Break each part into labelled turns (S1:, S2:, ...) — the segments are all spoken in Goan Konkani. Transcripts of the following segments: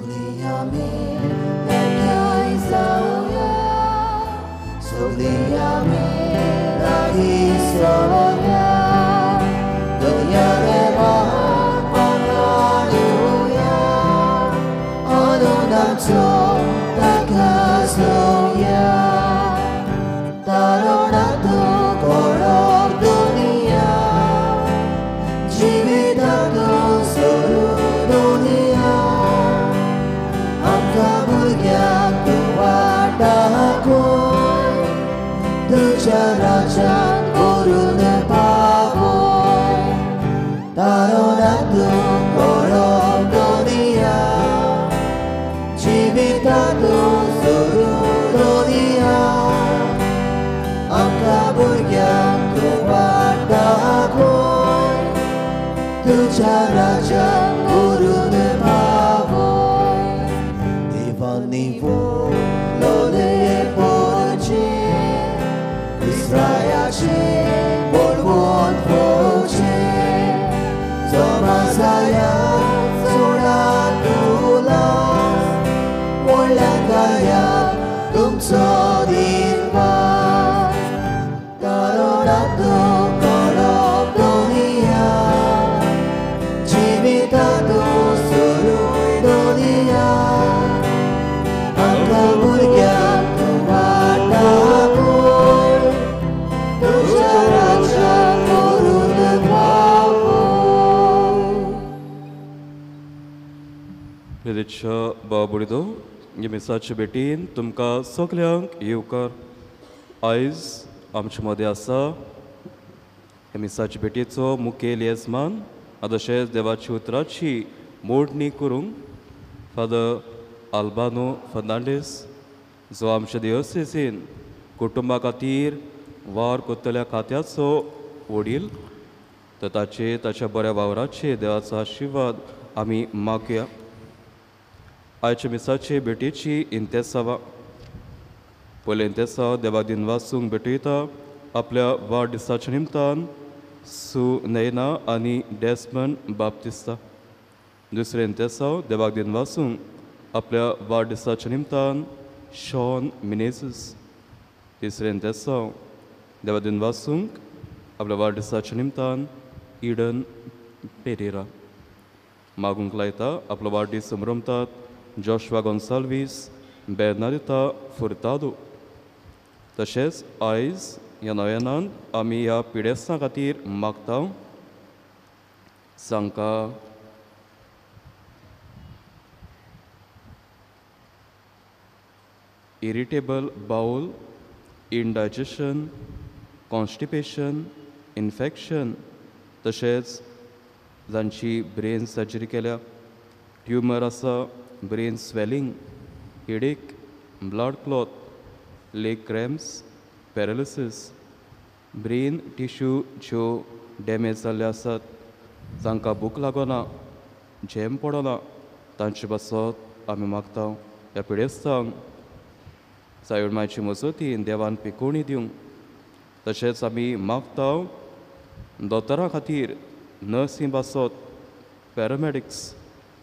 S1: सगळीं आमी एकठांय जावया, सगळीं आमी लागीं सरोया, दुनिया देवाक वांगडा अनुदाचो ताका सोया, तारुणांतू कोडो दुनिया, जिवितांतू सोरू दुनिया, आमकां भुरग्यांक तूं वाट दाखय, तुज्या राज्यांत व्हरून पावय, तारुणांतू कोडो दुनिया, जिवितांतू सोरू दुनिया, आमकां भुरग्यांक तूं वाट दाखय, तुज्या राज्यांत व्हरून पावय. देवानी व्हडले पोरचें, इस्रायलाचें बळवंत पोरचें, जोमासाया चोडा तुलास, व्हडल्या गायाक तुमचो दिनवास. तारुणांतू कोडो दुनिया, जिवितांतू सोरू दुनिया, आमकां भुरग्यांक तूं वाट दाखय, तुज्या राज्यांत व्हरून पावय.
S2: प्रेरितच्या भाव भयणींनो, ह्या मिसाचे भेटीन तुमकां सगल्यांक येवकार. आयज आमचे मदें आसा ह्या मिसाचे भेटीचो मुखेल येजमान तशेंच देवाच्या उतराची मोडणी करूंक फादर आल्बानो फर्नांडीस, जो आमच्या देवसेसीन कुटुंबा खातीर वावर करतल्या खात्याचो वडील, तर ताचे ताच्या बऱ्या वावराचे देवाचो आशिर्वाद आमी मागया. आयच्या मिसाचे भेटीची इंतेसावा पयलें इंतेसांव देवा दिनवासूंक भेटयता आपल्या वाडदिसाच्या निमतान सु नयना आनी डेस्मन बाप्तिस्ता. दुसरें इंतेसांव देवाक दिनवासूंक आपल्या वाडदिसाच्या निमतान शॉन मिनेझीस. तिसरें इंतेसांव देवा दिनवासूंक आपल्या वाडदिसाच्या निमतान इडन पेरेरा. मागूंक लायता आपलो वाडदीस समरमतात जोशवा गोन्साल्वीस, बेर्नादिता फुर्तादो. तशेंच आयज ह्या नव्यानान आमी ह्या पिडेस्तां खातीर मागता, जांकां irritable bowel, indigestion, constipation, infection, तशेंच जांची ब्रेन सर्जरी केल्या, ट्युमर आसा, brain swelling, headache, blood clot, leg cramps, paralysis, brain tissue ज्यो डॅमेज जाल्ल्यो आसात, जांकां भूक लागना, झेम पडना, तांचे पासत आमी मागता ह्या पिडेस्तांक सायबमायचे मजतीन देवान पिकोवणी दिवंक. तशेंच आमी मागता दोतोरां खातीर, नर्सी पासत, पॅरामॅडिक्स,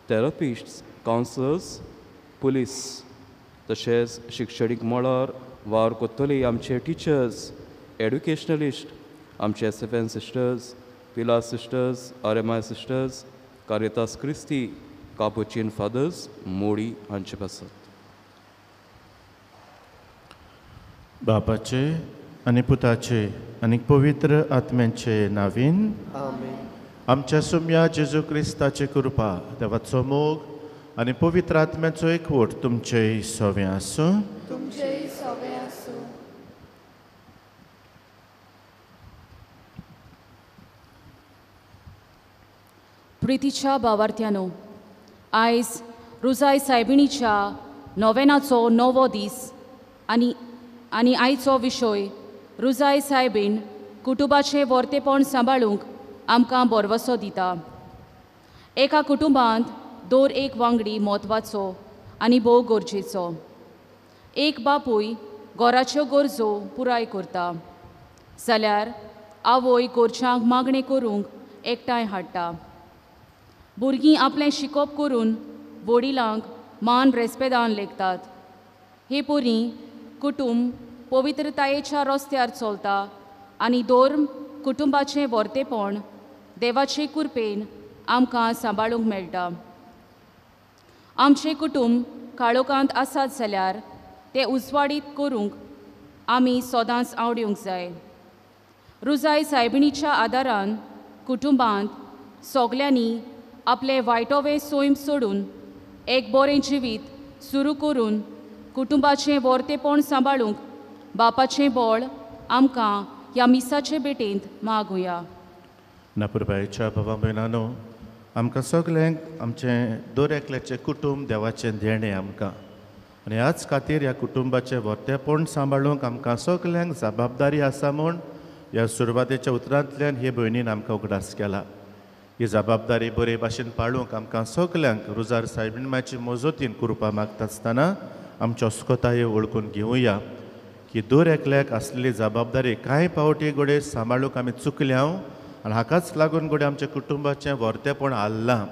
S2: थेरपिस्ट्स, कावन्सलर्स, पुलीस, तशेंच शिक्षणीक मळार वावर करतली आमचे टिचर्स, एड्युकेशनलिस्ट, आमचे SFN sisters, Pilar sisters, RMI sisters, Caritas Christi, Capuchin fathers, मोडी हांचे पासत.
S3: बापाचे आनी पुताचे आनी पवित्र आत्म्याचे नावीन
S4: आमेन.
S3: आमच्या सुम्या जेजू क्रिस्ताचे कृपा, देवाचो मोग आनी पवित्र आत्म्याचो एकवट तुमचेय सवें आसूं.
S5: तुमचेय सवें आसूं.
S6: प्रितीच्या भावार्थ्यानो, आयज रुजाय सायबिणीच्या नोवेनाचो नवो दीस आनी आयचो विशय रुजाय सायबीण कुटुंबाचें वर्तेपण सांबाळूंक आमकां भरवसो दिता. एका कुटुंबांत दर एक वांगडी म्हत्वाचो आनी भोव गरजेचो. एक बापूय घराच्यो गरजो पुराय करता जाल्यार आवय घरच्यांक मागणें करूंक एकठांय हाडटा. भुरगीं आपलें शिकप करून वडिलांक मान रेस्पेदान लेखतात. हे परी कुटुंब पवित्रतायेच्या रस्त्यार चलता आनी धर्म कुटुंबाचें वर्तेपण देवाचे कृपेन आमकां सांबाळूंक मेळटा. आमचें कुटुंब काळोखांत आसात जाल्यार तें उजवाडीत करूंक आमी सदांच आवडूंक जाय. रुजाय सायबिणीच्या आदारान कुटुंबांत सगल्यांनी आपले वायटोवे सैम सोडून एक बरें जिवीत सुरू करून कुटुंबाचें वर्तेपण सांबाळूंक बापाचें बळ आमकां ह्या मिसाचे भेटेंत मागुया.
S3: नापुरबायच्या भावा भयणांनो, आमकां सगल्यांक आमचें दर एकल्याचें कुटुंब देवाचें देणें आमकां, आनी ह्याच खातीर ह्या कुटुंबाचें वर्तेपण सांबाळूंक आमकां सगल्यांक जबाबदारी आसा म्हूण ह्या सुरवातेच्या उतरांतल्यान हे भयणीन आमकां उगडास केला. ही जबाबदारी बरे भाशेन पाळूंक आमकां सगल्यांक रुजार सायबीण मजतीन कृपा मागता आसतना आमच्यो अस्कतायो वळखून घेवया की दर एकल्याक आसलेली जबाबदारी कांय पावटी घडये सांबाळूंक आमी चुकल्या आनी हाकाच लागून घडये आमच्या कुटुंबाचें वर्तेपण हाल्लां,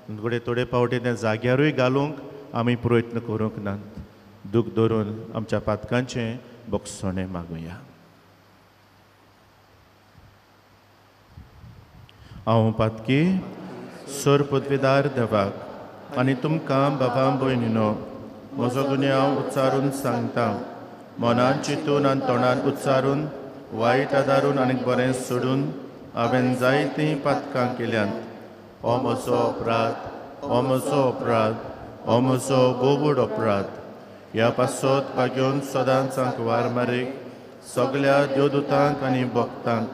S3: घडये थोडे पावटी तें जाग्यारूय घालूंक आमी प्रयत्न करूंक नात. दूख धरून आमच्या पातकांचें बोगसणें मागुया. हांव पातकी सर पदवीदार देवाक आनी तुमकां बाबा भयणीनो म्हजो गुन्यांव उच्चारून सांगता. मनान चिंतून आनी तोंडान उच्चारून वायट आदारून आनी बरें सोडून हांवें जायतीं पातकां केल्यांत. हो म्हजो अपराध, हो म्हजो अपराध, हो म्हजो बोबूड अपराध. ह्या पासत भाग्योन सदांच आंकवार मारीक सगल्या देवदूतांक आनी भक्तांक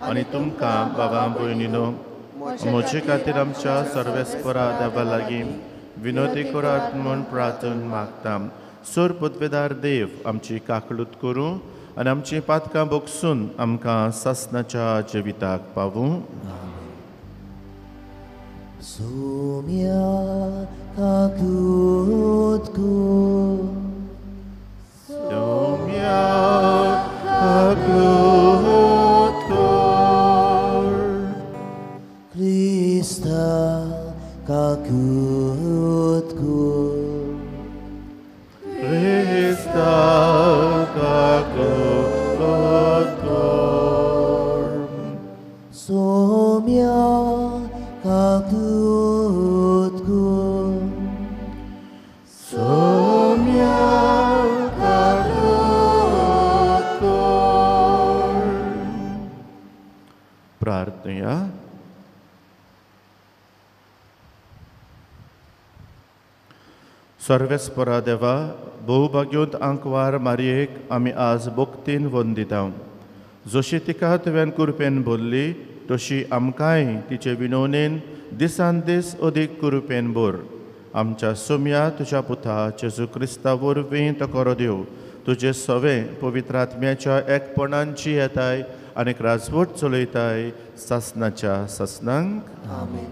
S3: आनी तुमकां बाबा भयणीनो म्हजे खातीर आमच्या सर्वेस्परा देवा लागीं विनोदी करात म्हूण प्रार्थना मागता. सोर पदवेदार देव आमची काकळूत करूं आनी आमची पातकां बोगसून आमकां सासनाच्या जिविताक पावूं.
S1: सोम्या काकूत कर,
S3: सोम्या काकूत कर,
S1: क्रिस्ता काकूत कर,
S3: क्रिस्ता काकूत कर,
S1: सोम्या काकूत कर,
S3: सोम्या काकूत कर. प्रार्थना. सर्वेस्परा देवा, बहुभाग्योंत आंकवार मारयेक आमी आज भक्तीन वंदिता. जशी तिका तुवें कृपेन भरली तशी आमकांय तिचे विनवणेन दिसान दीस अदीक कृपेन भर. आमच्या सोम्या तुज्या पुता जेजू क्रिस्ता वरवीं तो करो देव तुजे सवे पवित्र आत्म्याच्या एकपणांची येताय आनी राजवट चलयताय सासनाच्या सासनांक.
S1: आमेन.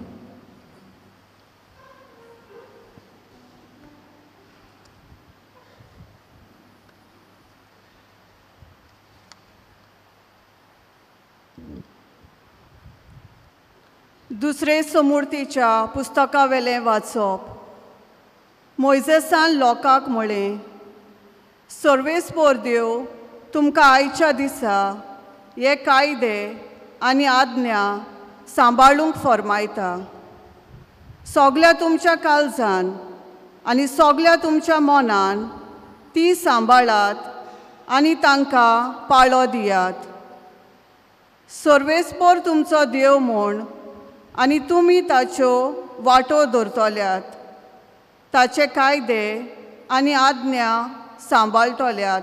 S4: दुसरे समूर्तीच्या पुस्तकावेलें वाचप. मोयजेसान लोकांक म्हळें, सर्वेस्पोर देव तुमकां आयच्या दिसा हे कायदे आनी आज्ञा सांबाळूंक फर्मायता. सगल्या तुमच्या काळजान आनी सगल्या तुमच्या मनान ती सांबाळात आनी तांकां पाळो दियात. सर्वेस्पोर तुमचो देव म्हूण आनी तुमी ताच्यो वाटो दवरतल्यात, ताचे कायदे आनी आज्ञा सांबाळटल्यात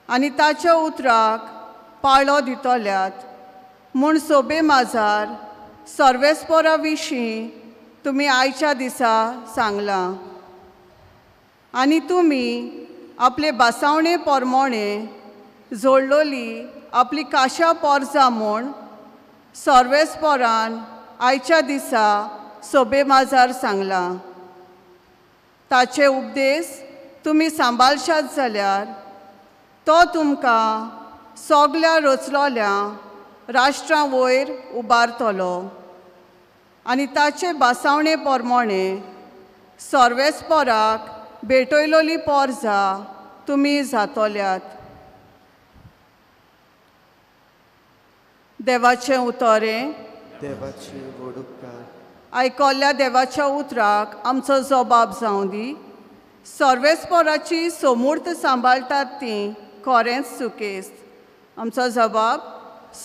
S4: आनी ताच्या उतराक पाळो दितल्यात म्हूण सोबे माजार सर्वेस्पोरा विशीं तुमी आयच्या दिसा सांगलां. आनी तुमी आपले बासावणे पोरमोणे जोडलोली आपली काशा पोरजा म्हूण सर्वेस्पोरान आयच्या दिसा सोबे माजार सांगलां. ताचे उपदेश तुमी सांबाळशात जाल्यार तो तुमकां सगल्या रचलोल्या राष्ट्रां वयर उबारतलो आनी ताचे बासावणे पोरमोणे सर्वेस्पोराक भेटयलोली पोरजा तुमी जातोल्यात. देवाचें उतरें.
S7: देवाचे व्हड उपकार.
S4: आयकल्ल्या देवाच्या उतराक आमचो जबाब जावं दी. सर्वेस्पोराची सोमूर्त सांबाळटात ती खरेंच सुकेस्त. आमचो जबाब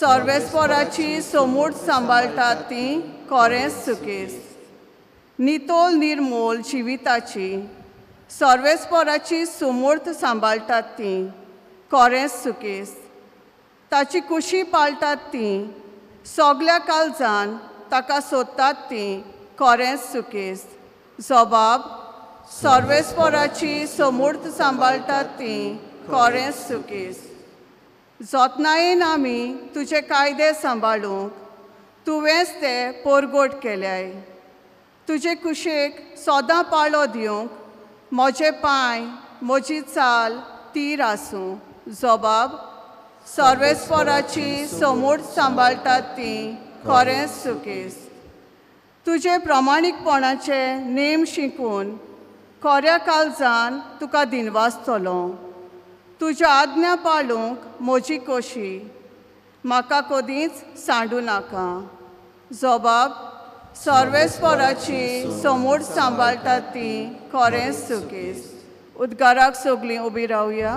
S4: सर्वेस्पोराची सोमूर्त सांबाळटात ती खरेंच सुकेस्त. नितोल निर्मोल जिविताची सर्वेस्पोराची सुमूर्त सांबाळटात ती खरेंच सुकेस्त. ताची कुशी पाळटात ती सगल्या काळजान ताका सोदतात ती खरेंच सुकेस्त. जबाब सर्वेस्पोराची सोमूर्त सांबाळटात ती खरेंच सुकेस्त. जतनायेन आमी तुजे कायदे सांबाळूंक तुवेंच ते पोरगोट केल्याय. तुजे कुशेक सदां पाळो दिवंक म्हजे पांय म्हजी चाल तीर आसूं. जबाब सर्वेस्पोराची सोमूर्त सांबाळटात ती खरेंच सुकेस्त. तुजे प्रमाणीकपणाचे नेम शिकून खऱ्या काळजान तुका दिनवासतलो. तुज्या आज्ञा पाळूंक म्हजी कोशी म्हाका कदींच सांडू नाका. जबाब सर्वेस्पोराची सोमूर्त सांबाळटात ती खरेंच सुकेस्त. उद्गाराक सगळीं उबी रावया.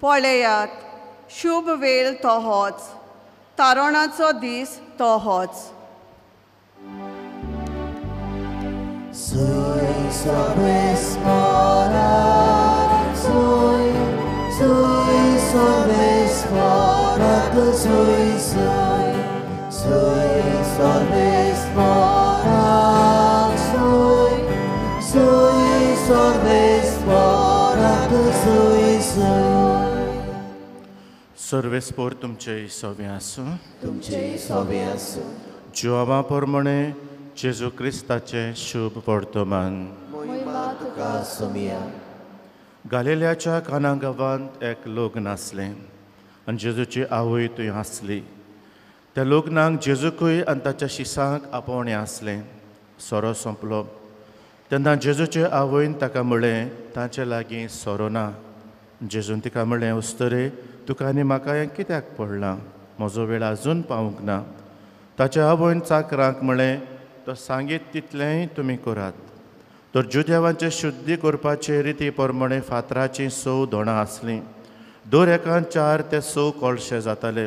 S4: पळयात, शुभ वेळ तो होच, तारणाचो दीस तो होच.
S3: सर्वेस्पोर तुमचे सोवे आसूं.
S7: तुमचे सोवे आसूं.
S3: जिवां प्रमाणे जेजू क्रिस्ताचें शुभ वर्तमान.
S7: मोहिमा तुका सोमिया.
S3: गालिल्याच्या काना गांवांत एक लग्न आसलें आनी जेजूची आवय थंय आसली. त्या लग्नाक जेजूकूय आनी ताच्या शिसांक आपोवणें आसलें. सोरो सोंपलो तेन्ना जेजूचे आवयन ताका म्हळें, तांचे लागीं सोरो ना. जेजून तिका म्हळें, उस्तरे, तुका आनी म्हाका हें कित्याक पडलां? म्हजो वेळ आजून पावूंक ना. ताच्या आवयन चाकरांक म्हळें, तो सांगीत तितलेंय तुमी करात. तर जुदेवांचे शुद्धी करपाचे रिती प्रमाणे फातराचीं 6 दोणां आसलीं. दर एकान 4 ते 6 कळशे जाताले.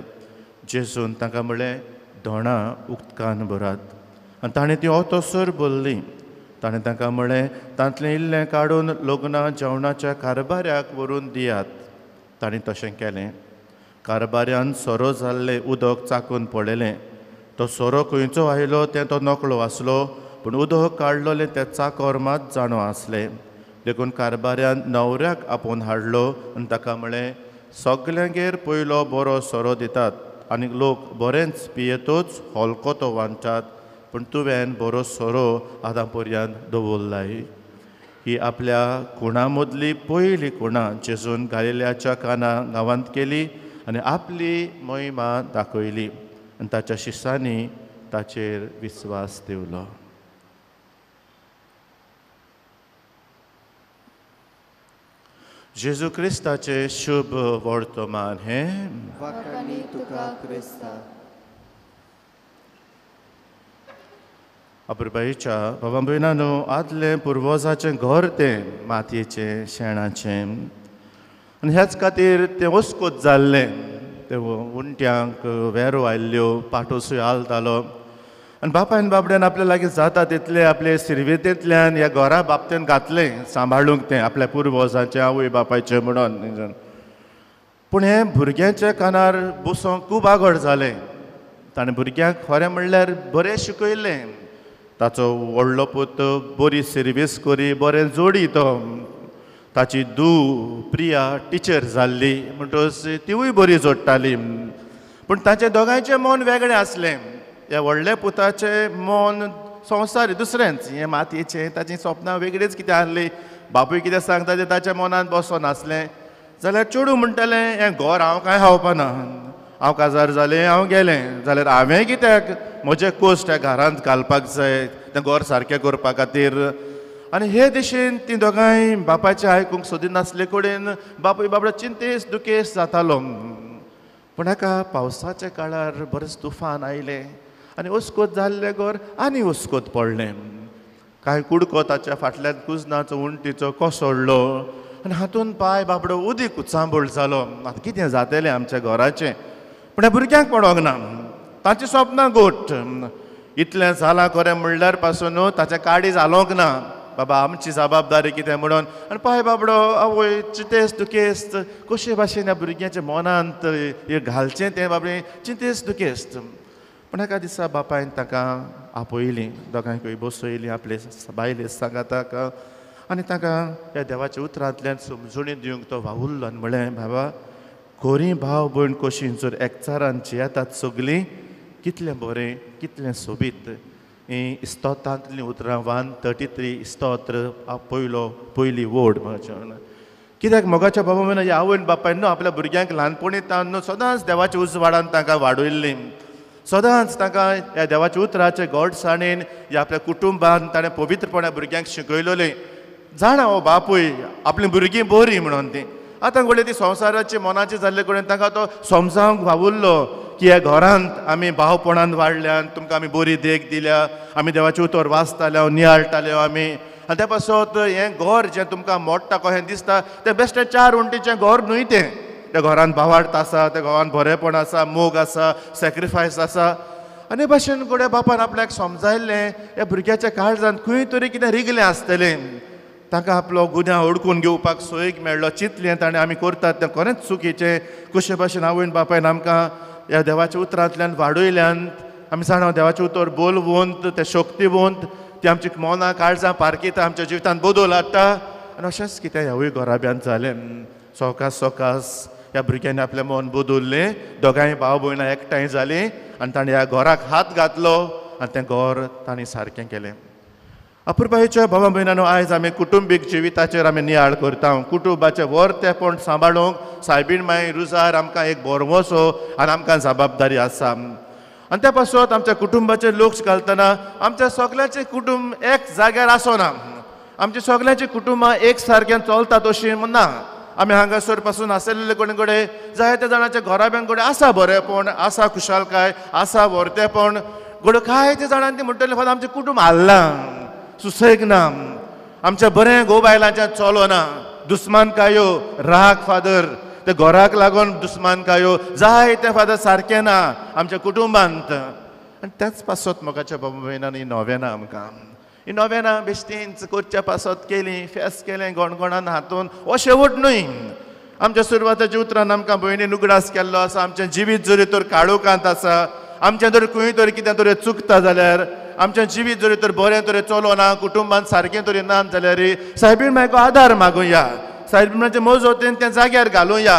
S3: जेजून तांकां म्हळें, दोणां उदकान भरात. आनी ताणें ती ओतोसर भरली. ताणें तांकां म्हळें, तांतलें इल्लें काडून लग्ना जेवणाच्या कारबाऱ्याक व्हरून दियात. ताणें तशें केलें. कारबाऱ्यान सोरो जाल्लें उदक चाकून पळयलें. तो सोरो खंयचो आयलो तें तो नकळो आसलो, पूण उदक काडलोलें तें चाकोर मात जाणो आसलें. देखून कारबाऱ्यान न्हवऱ्याक आपोवन हाडलो आनी ताका म्हळें, सगल्यांगेर पयलो बरो सोरो दितात आनी लोक बरेंच पियेतूच हलको तो वांट्टात, पूण तुवें बरो सोरो आतां पर्यंत दवरलाय. ही आपल्या खुणा मदली पयली खुणा जेजून गालिल्याच्या काना गांवांत केली आनी आपली महिमा दाखयली आनी ताच्या शिसांनी ताचेर विस्वास दिवलो. जेजू क्रिस्ताचें शुभ वर्तमान हें.
S7: वाखाणी तुका क्रिस्ता.
S3: अपुरबायेच्या बाबा भयणांनो, आदलें पुर्वजाचें घर तें मातयेचें शेणाचें, आनी ह्याच खातीर तें ओस्कोत जाल्लें. तें उंट्यांक वेरो आयिल्ल्यो, पाटोसूय हालतालो आनी बापायन बाबड्यान आपल्या लागीं जाता तितलें आपले सिरवेतेंतल्यान ह्या घरा बाबतेन घातलें सांबाळूंक तें आपल्या पुर्वजाचें आवय बापायचें म्हणून. पूण हें भुरग्यांच्या कानार बसोंक खूब आगड जालें. ताणें भुरग्यांक खरें म्हणल्यार बरें शिकयलें. ताचो व्हडलो पूत बरी सर्वीस करी, बरें जोडी तो. ताची धूव प्रिया टिचर जाल्ली म्हणटकच तिवूय बरी जोडटाली. पूण ताचें दोगांयचें मन वेगळें आसलें. ह्या व्हडल्या पुताचें मन संवसार दुसरेंच, हें मातयेचें, ताचीं सपनां वेगळींच कितें आसलीं. बापूय कितें सांगता तें ताच्या मनांत बसोन आसलें. जाल्यार चेडूं म्हणटालें हें घर हांव कांय खावपाना, हांव काजार जालें, हांव गेलें जाल्यार हांवें कित्याक म्हजें कोश्ट ह्या घरांत घालपाक जाय, तें घर सारकें करपा खातीर. आनी हे दिशेन तीं दोगांय बापायचें आयकूंक सोदिनासले कडेन बापूय बाबडो चिंतेस दुखेस जातालो. पूण एका पावसाच्या काळार बरेंच तुफान आयलें आनी अस्कोत जाल्लें घर आनी अस्कोत पडलें. कांय कुडको ताच्या फाटल्यान कुजनाचो उंटीचो कोसळ्ळो आनी हातून पांय बाबडो उदीक उचांबळ जालो. आतां कितें जातलें आमच्या घराचें? पूण ह्या भुरग्यांक पडोंक ना, ताचीं सपनां गोट. इतलें जालां खरें म्हणल्यार पासून ताचें काळीज हालोवंक ना, बाबा आमची जबाबदारी कितें म्हणून. आनी पांय बाबडो आवय चिंतेस्त दुखेस्त कशे भाशेन ह्या भुरग्यांच्या मनांत घालचें तें बाबडें चिंतेस्त दुखेस्त. पूण एका दिसा बापायन ताका आपयलीं, दोगांयकूय बसयलीं आपले बायले सांगाताक आनी ताका ह्या देवाच्या उतरांतल्यान समजणी दिवंक तो वावुरलो आनी म्हळें, बाबा खरी भाव भयण कशी जर एकचारान जियेतात सगलीं कितलें बरें, कितलें सोबीत. हीं स्तोत्रांतलीं उतरां 133 स्तोत्र पयलो पयली वोड म्हज्यान. कित्याक मोगाच्या बाबा म्हण ह्या आवयन बापायन न्हू आपल्या भुरग्यांक ल्हानपणी तावन न्हू सदांच देवाच्या उजवाडान तांकां वाडयल्लीं, सदांच तांकां ह्या देवाच्या उतराचे गोडसाणेन ह्या आपल्या कुटुंबान ताणें पवित्रपणा भुरग्यांक शिकयलेलें. जाणा हो बापूय आपलीं भुरगीं बरीं म्हणून तीं आतां घडये ती संवसाराची मनाची जाल्ले कडेन तांकां तो समजावंक वावुरलो की ह्या घरांत आमी भावपणान वाडल्यान, तुमकां आमी बरी देख दिल्या, आमी देवाचें उतर वाचताले, नियाळटाले आमी. आनी त्या पासत हें घर जें तुमकां मोडटा कशें दिसता तें बेश्टें चार वण्टीचें घर न्हय तें. त्या घरांत भावार्थ आसा, त्या घरांत बरेंपण आसा, मोग आसा, सॅक्रिफायस आसा. आनी भाशेन घडये बापान आपल्याक समजायल्लें ह्या भुरग्याच्या काळजांत खंय तरी कितें रिगलें आसतलें, तांकां आपलो गुन्यांव अडकून घेवपाक सोयीक मेळ्ळो. चिंतलें ताणें आमी करतात तें खरेंच चुकीचें. कशे भाशेन आवयन बापायन आमकां ह्या देवाच्या उतरांतल्यान वाडयल्यान आमी जाणा देवाचें उतर बोलवंत, तें शक्तीवंत, ती आमची मनां काळजां पारखिता, आमच्या जिवितांत बदल हाडटा. आनी अशेंच कितें ह्यावूय घराब्यांत जालें. सवकास सवकास ह्या भुरग्यांनी आपलें मन बदललें, दोगांय भाव भयणां एकठांय जालीं आनी ताणें ह्या घराक हात घातलो आनी तें घर तांणी सारकें केलें. अपुरबायेच्या भावा भयणांनो, आयज आमी कुटुंबीक जिविताचेर आमी नियाळ करता. कुटुंबाचें वर्तेपण सांबाळूंक सायबीण माय रुजार आमकां एक भरवंसो आनी आमकां जबाबदारी आसा. आनी त्या पासत आमच्या कुटुंबाचेर लक्ष घालतना आमच्या सगळ्यांचें कुटुंब एक जाग्यार आसना, आमच्या सगळ्यांचीं कुटुंबां एक सारकें चलतात अशीं ना. आमी हांगासर पासून आसलेले कडेन कडेन जायत्या जाणांच्या घराब्यां कडेन आसा बरेंपण, आसा खुशालकाय, आसा वर्तेपण. घडये कांय ते जाणांनी ती म्हणटलें फक्त आमचें कुटुंब हाल्लां, सुसेग ना, आमच्या बरें घोव बायलांच्या चलो ना, दुस्मानकायो, राग फादर, ते घराक लागून दुस्मानकायो जाय तें फादर सारकें ना आमच्या कुटुंबांत. आनी त्याच पासत मोगाच्या बाबा भयणांनी ही नोवेनां आमकां, ही नोवेनां बेश्टींच करच्या पासत केली, फेस्त केलें गणगणान हातून हो शेवट न्हय. आमच्या सुरवाताच्या उतरान आमकां भयणीन उगडास केल्लो आसा, आमचें जिवीत जरी तर काळोखांत आसा, आमचें जर खंय तरी कितें तरी चुकता जाल्यार, आमचें जिवीत जरी तर बरें तरी चलो ना, कुटुंबांत सारकें तरी ना जाल्यार सायबीण मायको आदार मागुया, सायबीण मायचे मजतीन तें जाग्यार घालुया.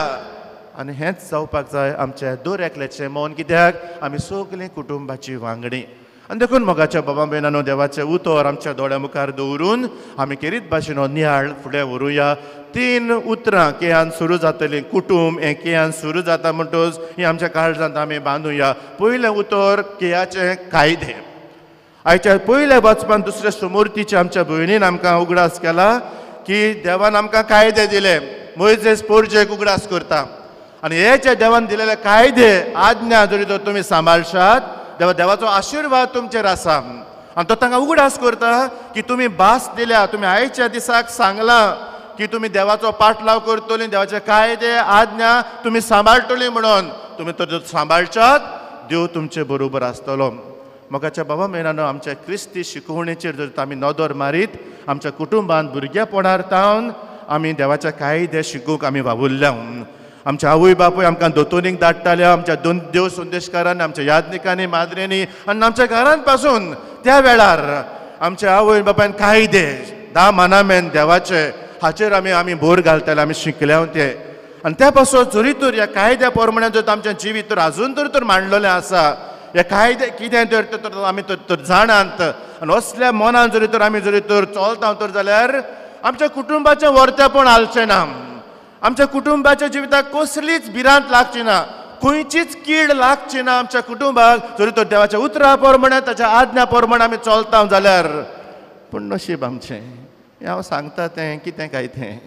S3: आनी हेंच जावपाक जाय आमच्या दर एकल्याचें मन, कित्याक आमी सगलीं कुटुंबाची वांगडी. आनी देखून मोगाच्या बाबा भयणांनो, देवाचें उतर आमच्या दोळ्या मुखार दवरून आमी केरीत भाशेन हो नियाळ फुडें व्हरुया. 3 उतरां केयान सुरू जातलीं, कुटुंब हें केयान सुरू जाता म्हणटकच ही आमच्या काळजांत आमी बांदुया. पयलें उतर केयाचें कायदे. आयच्या पयल्या वाचपान दुसऱ्या सुमूर्तीच्या आमच्या भयणीन आमकां उगडास केला की देवान आमकां कायदे दिले. मोयजेस पोरजेक उगडास करता आनी हे जे देवान दिलेले कायदे आज्ञा जरी तर तुमी सांबाळशात देवा देवाचो आशिर्वाद तुमचेर आसा. आनी तो तांकां उगडास करता की तुमी भास दिल्या, तुमी आयच्या दिसाक सांगलां की तुमी देवाचो पाटलाव करतली, देवाचे कायदे आज्ञा तुमी सांबाळटली म्हणून. तुमी तर सांबाळशात देव तुमचे बरोबर आसतलो. मोगाच्या बाबा भयणांनो, आमच्या क्रिस्ती शिकवणेचेर जर आमी नदर मारीत आमच्या कुटुंबांत भुरगेपणार तावन आमी देवाच्या कायदे शिकूंक आमी वावुरल्या. आमच्या आवय बापूय आमकां दोतोनीक धाडटाले, आमच्या दोन देव संदेशकारांनी, आमच्या याज्ञिकांनी, माद्रेंनी आनी आमच्या घरांत पासून त्या वेळार आमच्या आवय बापायन कायदे 10 मानामेन देवाचे हाचेर आमी आमी भर घालतले, आमी शिकल्या ते. आनी त्या पासून जरी तर ह्या कायद्या प्रमाणे जर आमचें जिवीत तर आजून तर तर मांडलेलें आसा, ह्या कायदे कितें तर आमी तर जाणात आनी असल्या मनान जरी तर आमी जरी तर चलता तर जाल्यार आमच्या कुटुंबाचें वर्तेपण हालचें ना, आमच्या कुटुंबाच्या जिविताक कसलीच भिरांत लागची ना, खंयचीच कीड लागची ना आमच्या कुटुंबाक जरी तर देवाच्या उतरा प्रमाणे ताच्या आज्ञा प्रमाणे आमी चलता जाल्यार. पूण नशीब आमचें, हें हांव सांगता तें कितें काय तें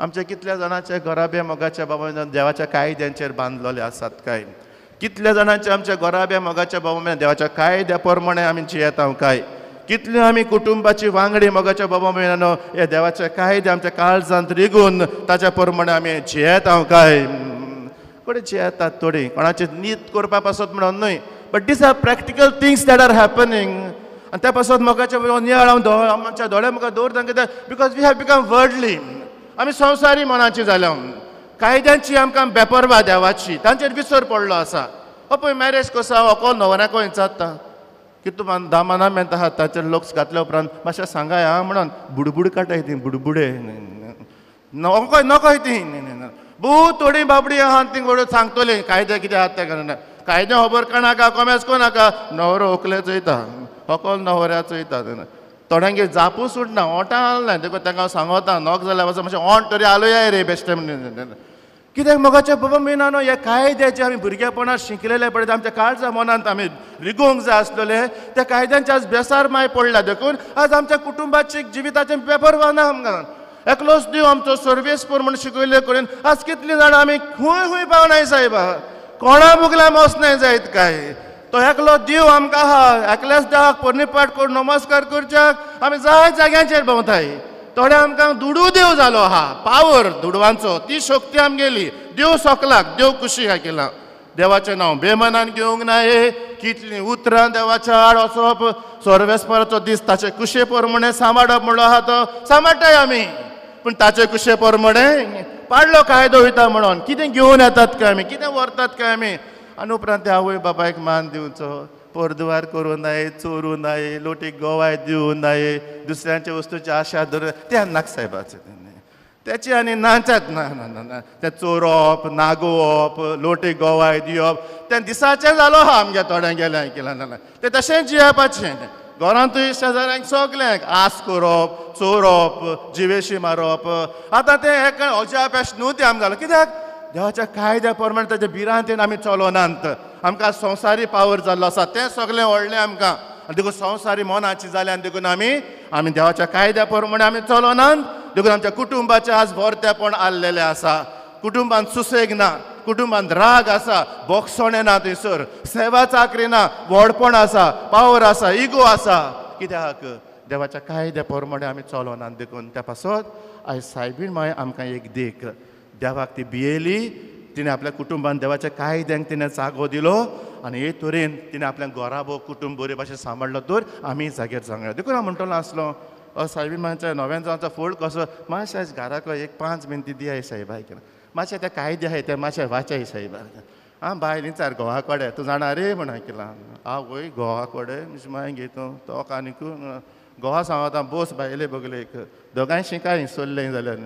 S3: आमच्या कितल्या जाणांचे घराब्या मोगाच्या बाबा देवाच्या कायद्यांचेर बांदलेले आसात काय, कितल्या जाणांचे आमच्या घराब्या मोगाच्या बाबा देवाच्या कायद्या प्रमाणे आमी जियेता काय, कितले आमी कुटुंबाची वांगडी मोगाच्या बाबा भयणांनो ह्या देवाच्या कायदे आमच्या काळजांत रिगून ताच्या प्रमाणे आमी जियेता काय. कोणी जियेतात थोडी कोणाची नीत करपा पासत म्हणून न्हय, but these are practical things that are happening. आनी त्या पासत मोगाच्या नियाळ हांव आमच्या दोळ्या मुखार दवरता कित्याक because we have become worldly, आमी संवसारी मनाची जाल्या, कायद्यांची आमकां बेपर्वा देवाची तांचेर विसर पडलो आसा. हो पळय मॅरेज कसो होको न्हवऱ्याको विचारता की तूं दामाना मेळटा आहा ताचेर लक्ष घातल्या उपरांत मातशें सांगाय आं म्हणून बुडबुड काडटाय ती बुडबुडे नकोय नकोय ती भोव थोडी बाबडी आहा ती घडोवन सांगतली कायदे कितें आहा तें करना, कायदे खबर काणाका कोमेस कोणाका न्हवरो व्हंकले चोयता होकोल न्हवऱ्या चोयता, थोड्यांगेर जापू सुटना ओंठां हालना देखून तांकां हांव सांगता नोक जाल्यार वचो मातशें ओंठ तरी हालोया रे बेश्टें कित्याक मोगाच्या बाबा मेनानो ह्या कायद्याचे आमी भुरगेपणात शिकलेले पळय आमच्या काळजा मनांत आमी रिगोवंक जाय आसलेले त्या कायद्यांचे आज बेसार माय पडला देखून आज आमच्या कुटुंबाची जिविताचें पेपर ना आमकां एकलोच देव आमचो सर्वेस्पर म्हूण शिकयल्ले कडेन आज कितलीं जाणां आमी खूंय खूंय पावनाय सायबा, कोणा मुगल्या वचनाय जायत काय, तो एकलो देव आमकां आहा, एकल्याच देवाक पोरणीपाट करून नमस्कार करच्याक आमी जाय जाग्यांचेर भोंवताय. थोडे आमकां दुडू देव जालो आहा, पावर दुडवांचो ती शक्ती आमगेली, देव सोकलाक देव कुशी केला देवाचें नांव बेमनान घेवंक ना, हे कितलीं उतरां देवाच्या आड वचप, सर्वेस्पराचो दीस ताचे कुशे प्रमाणे सांबाळप म्हणलो आहा तो सांबाळटाय आमी, पूण ताचे कुशे प्रमाणे पाडलो कायदो वयता म्हणून कितें घेवन येतात काय आमी, कितें व्हरतात काय आमी. आनी उपरांत त्या आवय बापायक मान दिवचो, परदुवार करूं नये, चोरूं नये, लोटीक गोवाय दिवं नये, दुसऱ्यांच्या वस्तूची आशा धरून ते नाक सायबाचें तेची आनी नाचात ना ना ना तें चोरप नागोवप लोटीक गोवाय दिवप तें दिसाचें जालो आहा आमगे थोड्यांक गेलें केलां ना तें तशें जियेवपाचें घरांतूय शेजाऱ्यांक सगल्यांक आस करप चोरप जिवेशी मारप आतां तें एक अजापेश न्हू तें आमकां जालां कित्याक देवाच्या कायद्या प्रमाणे ताच्या भिरांतेन आमी चलोनात, आमकां संवसारी पावर जाल्लो आसा तें सगळें व्हडलें आमकां आनी देखून संवसारी मनाची जाल्या आनी देखून आमी आमी देवाच्या कायद्या प्रमाणे आमी चलोनात देखून आमच्या कुटुंबाचें आज भरतेपण आसलेलें आसा, कुटुंबांत सुसेग ना, कुटुंबांत राग आसा, बोगसणें ना, थंयसर सेवा चाकरी ना, व्हडपण आसा, पावर आसा, इगो आसा, कित्याक देवाच्या कायद्या प्रमाणे आमी चलोनात देखून त्या पासत आयज सायबीण माय आमकां एक देख, देवाक ती भियेली, तिणें आपल्या कुटुंबान देवाच्या कायद्यांक तिणें जागो दिलो आनी हे तरेन तिणें आपल्या घराबो कुटुंब बरे भाशेन सांबाळ्ळो तर आमी जाग्यार सांगल्या. देखून हांव म्हणटलो आसलो सायबीण मायच्या नव्यान जावचो फोल्ड कसो मातशें आयज घराक एक 5 मिनटां दियाय सायबा मातशें त्या कायदे आहाय ते मातशें वाचाय सायबा आं बायल विचार घोवा कडेन तूं जाणा रे म्हण आयकलां आवय घोवा कडेन मागीर घे तूं तो आनीक घोवा सांगता बोस बायले बगलेक दोगांय शिकाय सोल्लें जाल्यार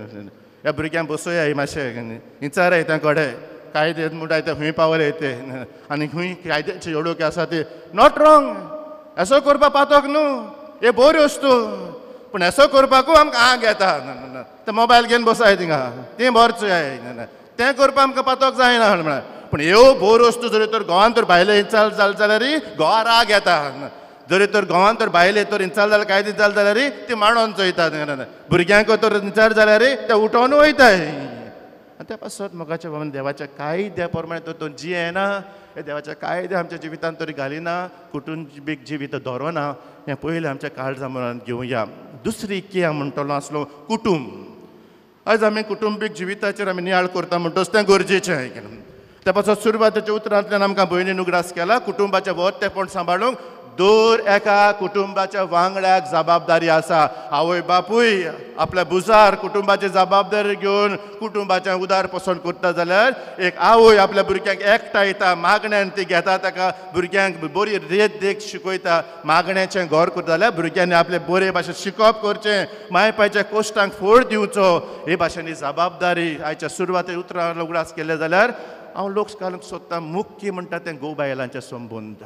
S3: ह्या भुरग्यांक बसोया मातशें विचाराय त्या कडेन कायदे म्हणटाय ते खंय पावले ते आनी खंय कायद्याची अडोक्यो आसा ते not wrong असो करपा पातक न्हू हे बऱ्यो वस्तू पूण असो करपाकू आमकां आग येता ते मोबायल घेवन बसाय थिंगा तें बरें चोयाय तें करपाक आमकां पातक जायना म्हळ्यार पूण ह्यो बऱ्यो वस्तू जरी तर गोवान तर भायले इचाल जाल जाल्यार गोवा राग येता, जरी तर गोवान तर भायले तर इचाल जाल्यार कांय दीस जाल जाल्यार ती मांडोन चोयतात भुरग्यांक तर विचार जाल्यार ते उठोवन वयताय. आनी त्या पासत मोगाच्या बाबान देवाच्या कायद्या प्रमाणे तर तो जियेना, हे देवाच्या कायदे आमच्या जिवितांत तरी घालिना, कुटुंबीक जिवीत दवरना, हें पयलें आमच्या काळजा मनांत घेवया. दुसरी कितें म्हणटलो आसलो कुटुंब. आयज आमी कुटुंबीक जिविताचेर आमी नियाळ करता म्हणटच तें गरजेचें केलें. त्या पासत सुरवातेच्या उतरांतल्यान आमकां भयणीन उगडास केला कुटुंबाचें व्हडतेपण सांबाळूंक दर एका कुटुंबाच्या वांगड्याक जबाबदारी आसा. आवय बापूय आपल्या भुजार कुटुंबाची जबाबदारी घेवन कुटुंबाचें उदार पसण करता जाल्यार एक आवय आपल्या भुरग्यांक एकठांयता, मागण्यान ती घेता, ताका भुरग्यांक बरी रेत देख शिकयता. मागण्याचें घर करता जाल्यार भुरग्यांनी आपले बरे भाशेन शिकप करचें, माय पायच्या कोश्टांक फोड दिवचो. हे भाशेन ही जबाबदारी आयच्या सुरवाते उतरां उगडास केले जाल्यार हांव लोक घालूंक सोदता. मुख्य म्हणटा तें घोव बायलांचें संबंद,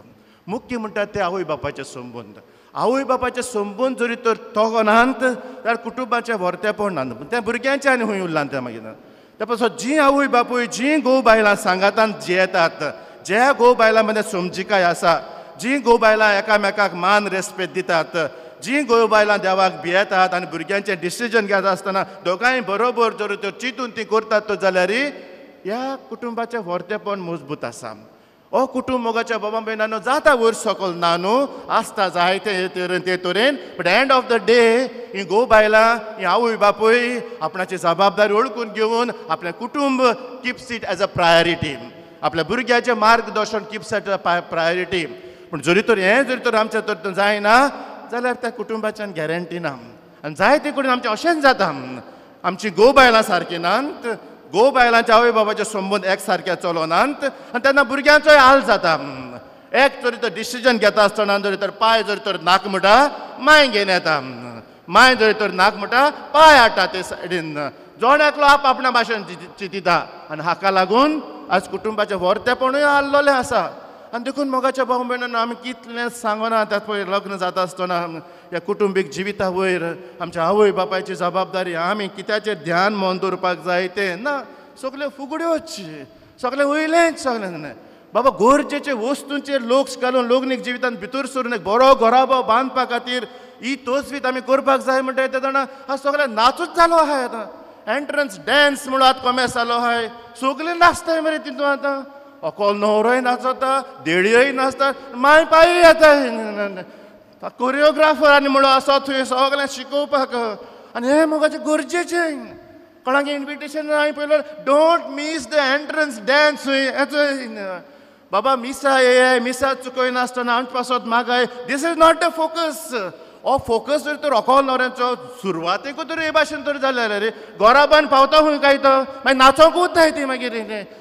S3: मुख्य म्हणटात ते आवय बापायचे संबंद. आवय बापायचे संबंद जरी तर तोगनात जाल्यार कुटुंबाचें व्हरतेपण ना, त्या भुरग्यांचें आनी खंय उरलां तें मागीर. त्या पासून जी आवय बापूय जी घोव बायलां सांगातान जियेतात, ज्या घोव बायलां मदें समजिकाय आसा, जी घोव बायलां एकामेकाक मान रेस्पेद दितात, जी घोव बायलां देवाक भियेतात आनी भुरग्यांचें डिसिजन घेता आसतना दोगांय बरोबर जर तर चिंतून ती करतात तो जाल्यार ह्या कुटुंबाचें व्हरतेपण मजबूत आसा. ओ कुटुंब मोगाच्या बाबा भयणांनो जाता वयर सकल ना न्हू, आसता जायते हे तरेन ते तरेन, but end of the day ही घोव बायलां ही आवय बापूय आपणाची जबाबदारी वळखून घेवन आपलें कुटुंब keeps it as a priority, आपल्या भुरग्याचें मार्गदर्शन kips it as a priority. पूण जरी तर हें जरी तर आमचें तर जायना जाल्यार त्या कुटुंबाच्यान गॅरंटी ना. आनी जायते कडेन आमचें अशेंच जाता, आमची घोव बायलां सारकीं नात, घोव बायलांच्या आवय बाबाचे संबंद एक सारके चलनात आनी तेन्ना भुरग्यांचोय हाल जाता. एक जरी तर डिसिजन घेता आसतना जरी तर पांय जरी तर नाक म्हणटा मांय घेवन येता, मांय जरी तर नाक म्हणटा पांय हाडटा ते सायडीन, जण एकलो आप आपणा भाशेन चिंतिता आनी हाका लागून आज कुटुंबाचें व्हरतेपणूय हाल्लोलें आसा. आनी देखून मोगाच्या भाव भयणांनो आमी कितलें सांगना त्यात पळय लग्न जाता आसतना ह्या कुटुंबीक जिविता वयर आमच्या आवय बापायची जबाबदारी आमी कित्याचेर ध्यान मन दवरपाक जाय तें ना, सगल्यो फुगड्योच, सगळें वयलेंच, सगळें बाबा गरजेचे वस्तूंचेर लोक घालून लग्नीक जिवितांत भितर सरून एक बरो घराबो बांदपा खातीर ही तोजवीत आमी करपाक जाय म्हणटा तें जाणा. हा सगळें नाचूच जालो आहाय आतां, एंट्रन्स डॅन्स म्हणून आतां कोमेस जालो आहाय, सगळें नाचताय मरे तितून आतां. अकोल न्हवरोय नाचता, देडयोय नाचता, माय पांय येता, कोरियोग्राफर आनी म्हणून आसा थंय सगळें शिकोवपाक. आनी हें मोगाचें गरजेचें. कोणाक इन्विटेशन हांवें पळयलें, don't miss the entrance dance. बाबा मिसा येय, मिसा चुकयनासतना आमचे पासत मागाय, this is not the focus. हो फोकस जर तर अकोल न्हवऱ्यांचो सुरवातेकूच तर हे भाशेन तर जालें रे, घराबान पावता खंय काय तो मागीर नाचोंकूच जाय ती मागीर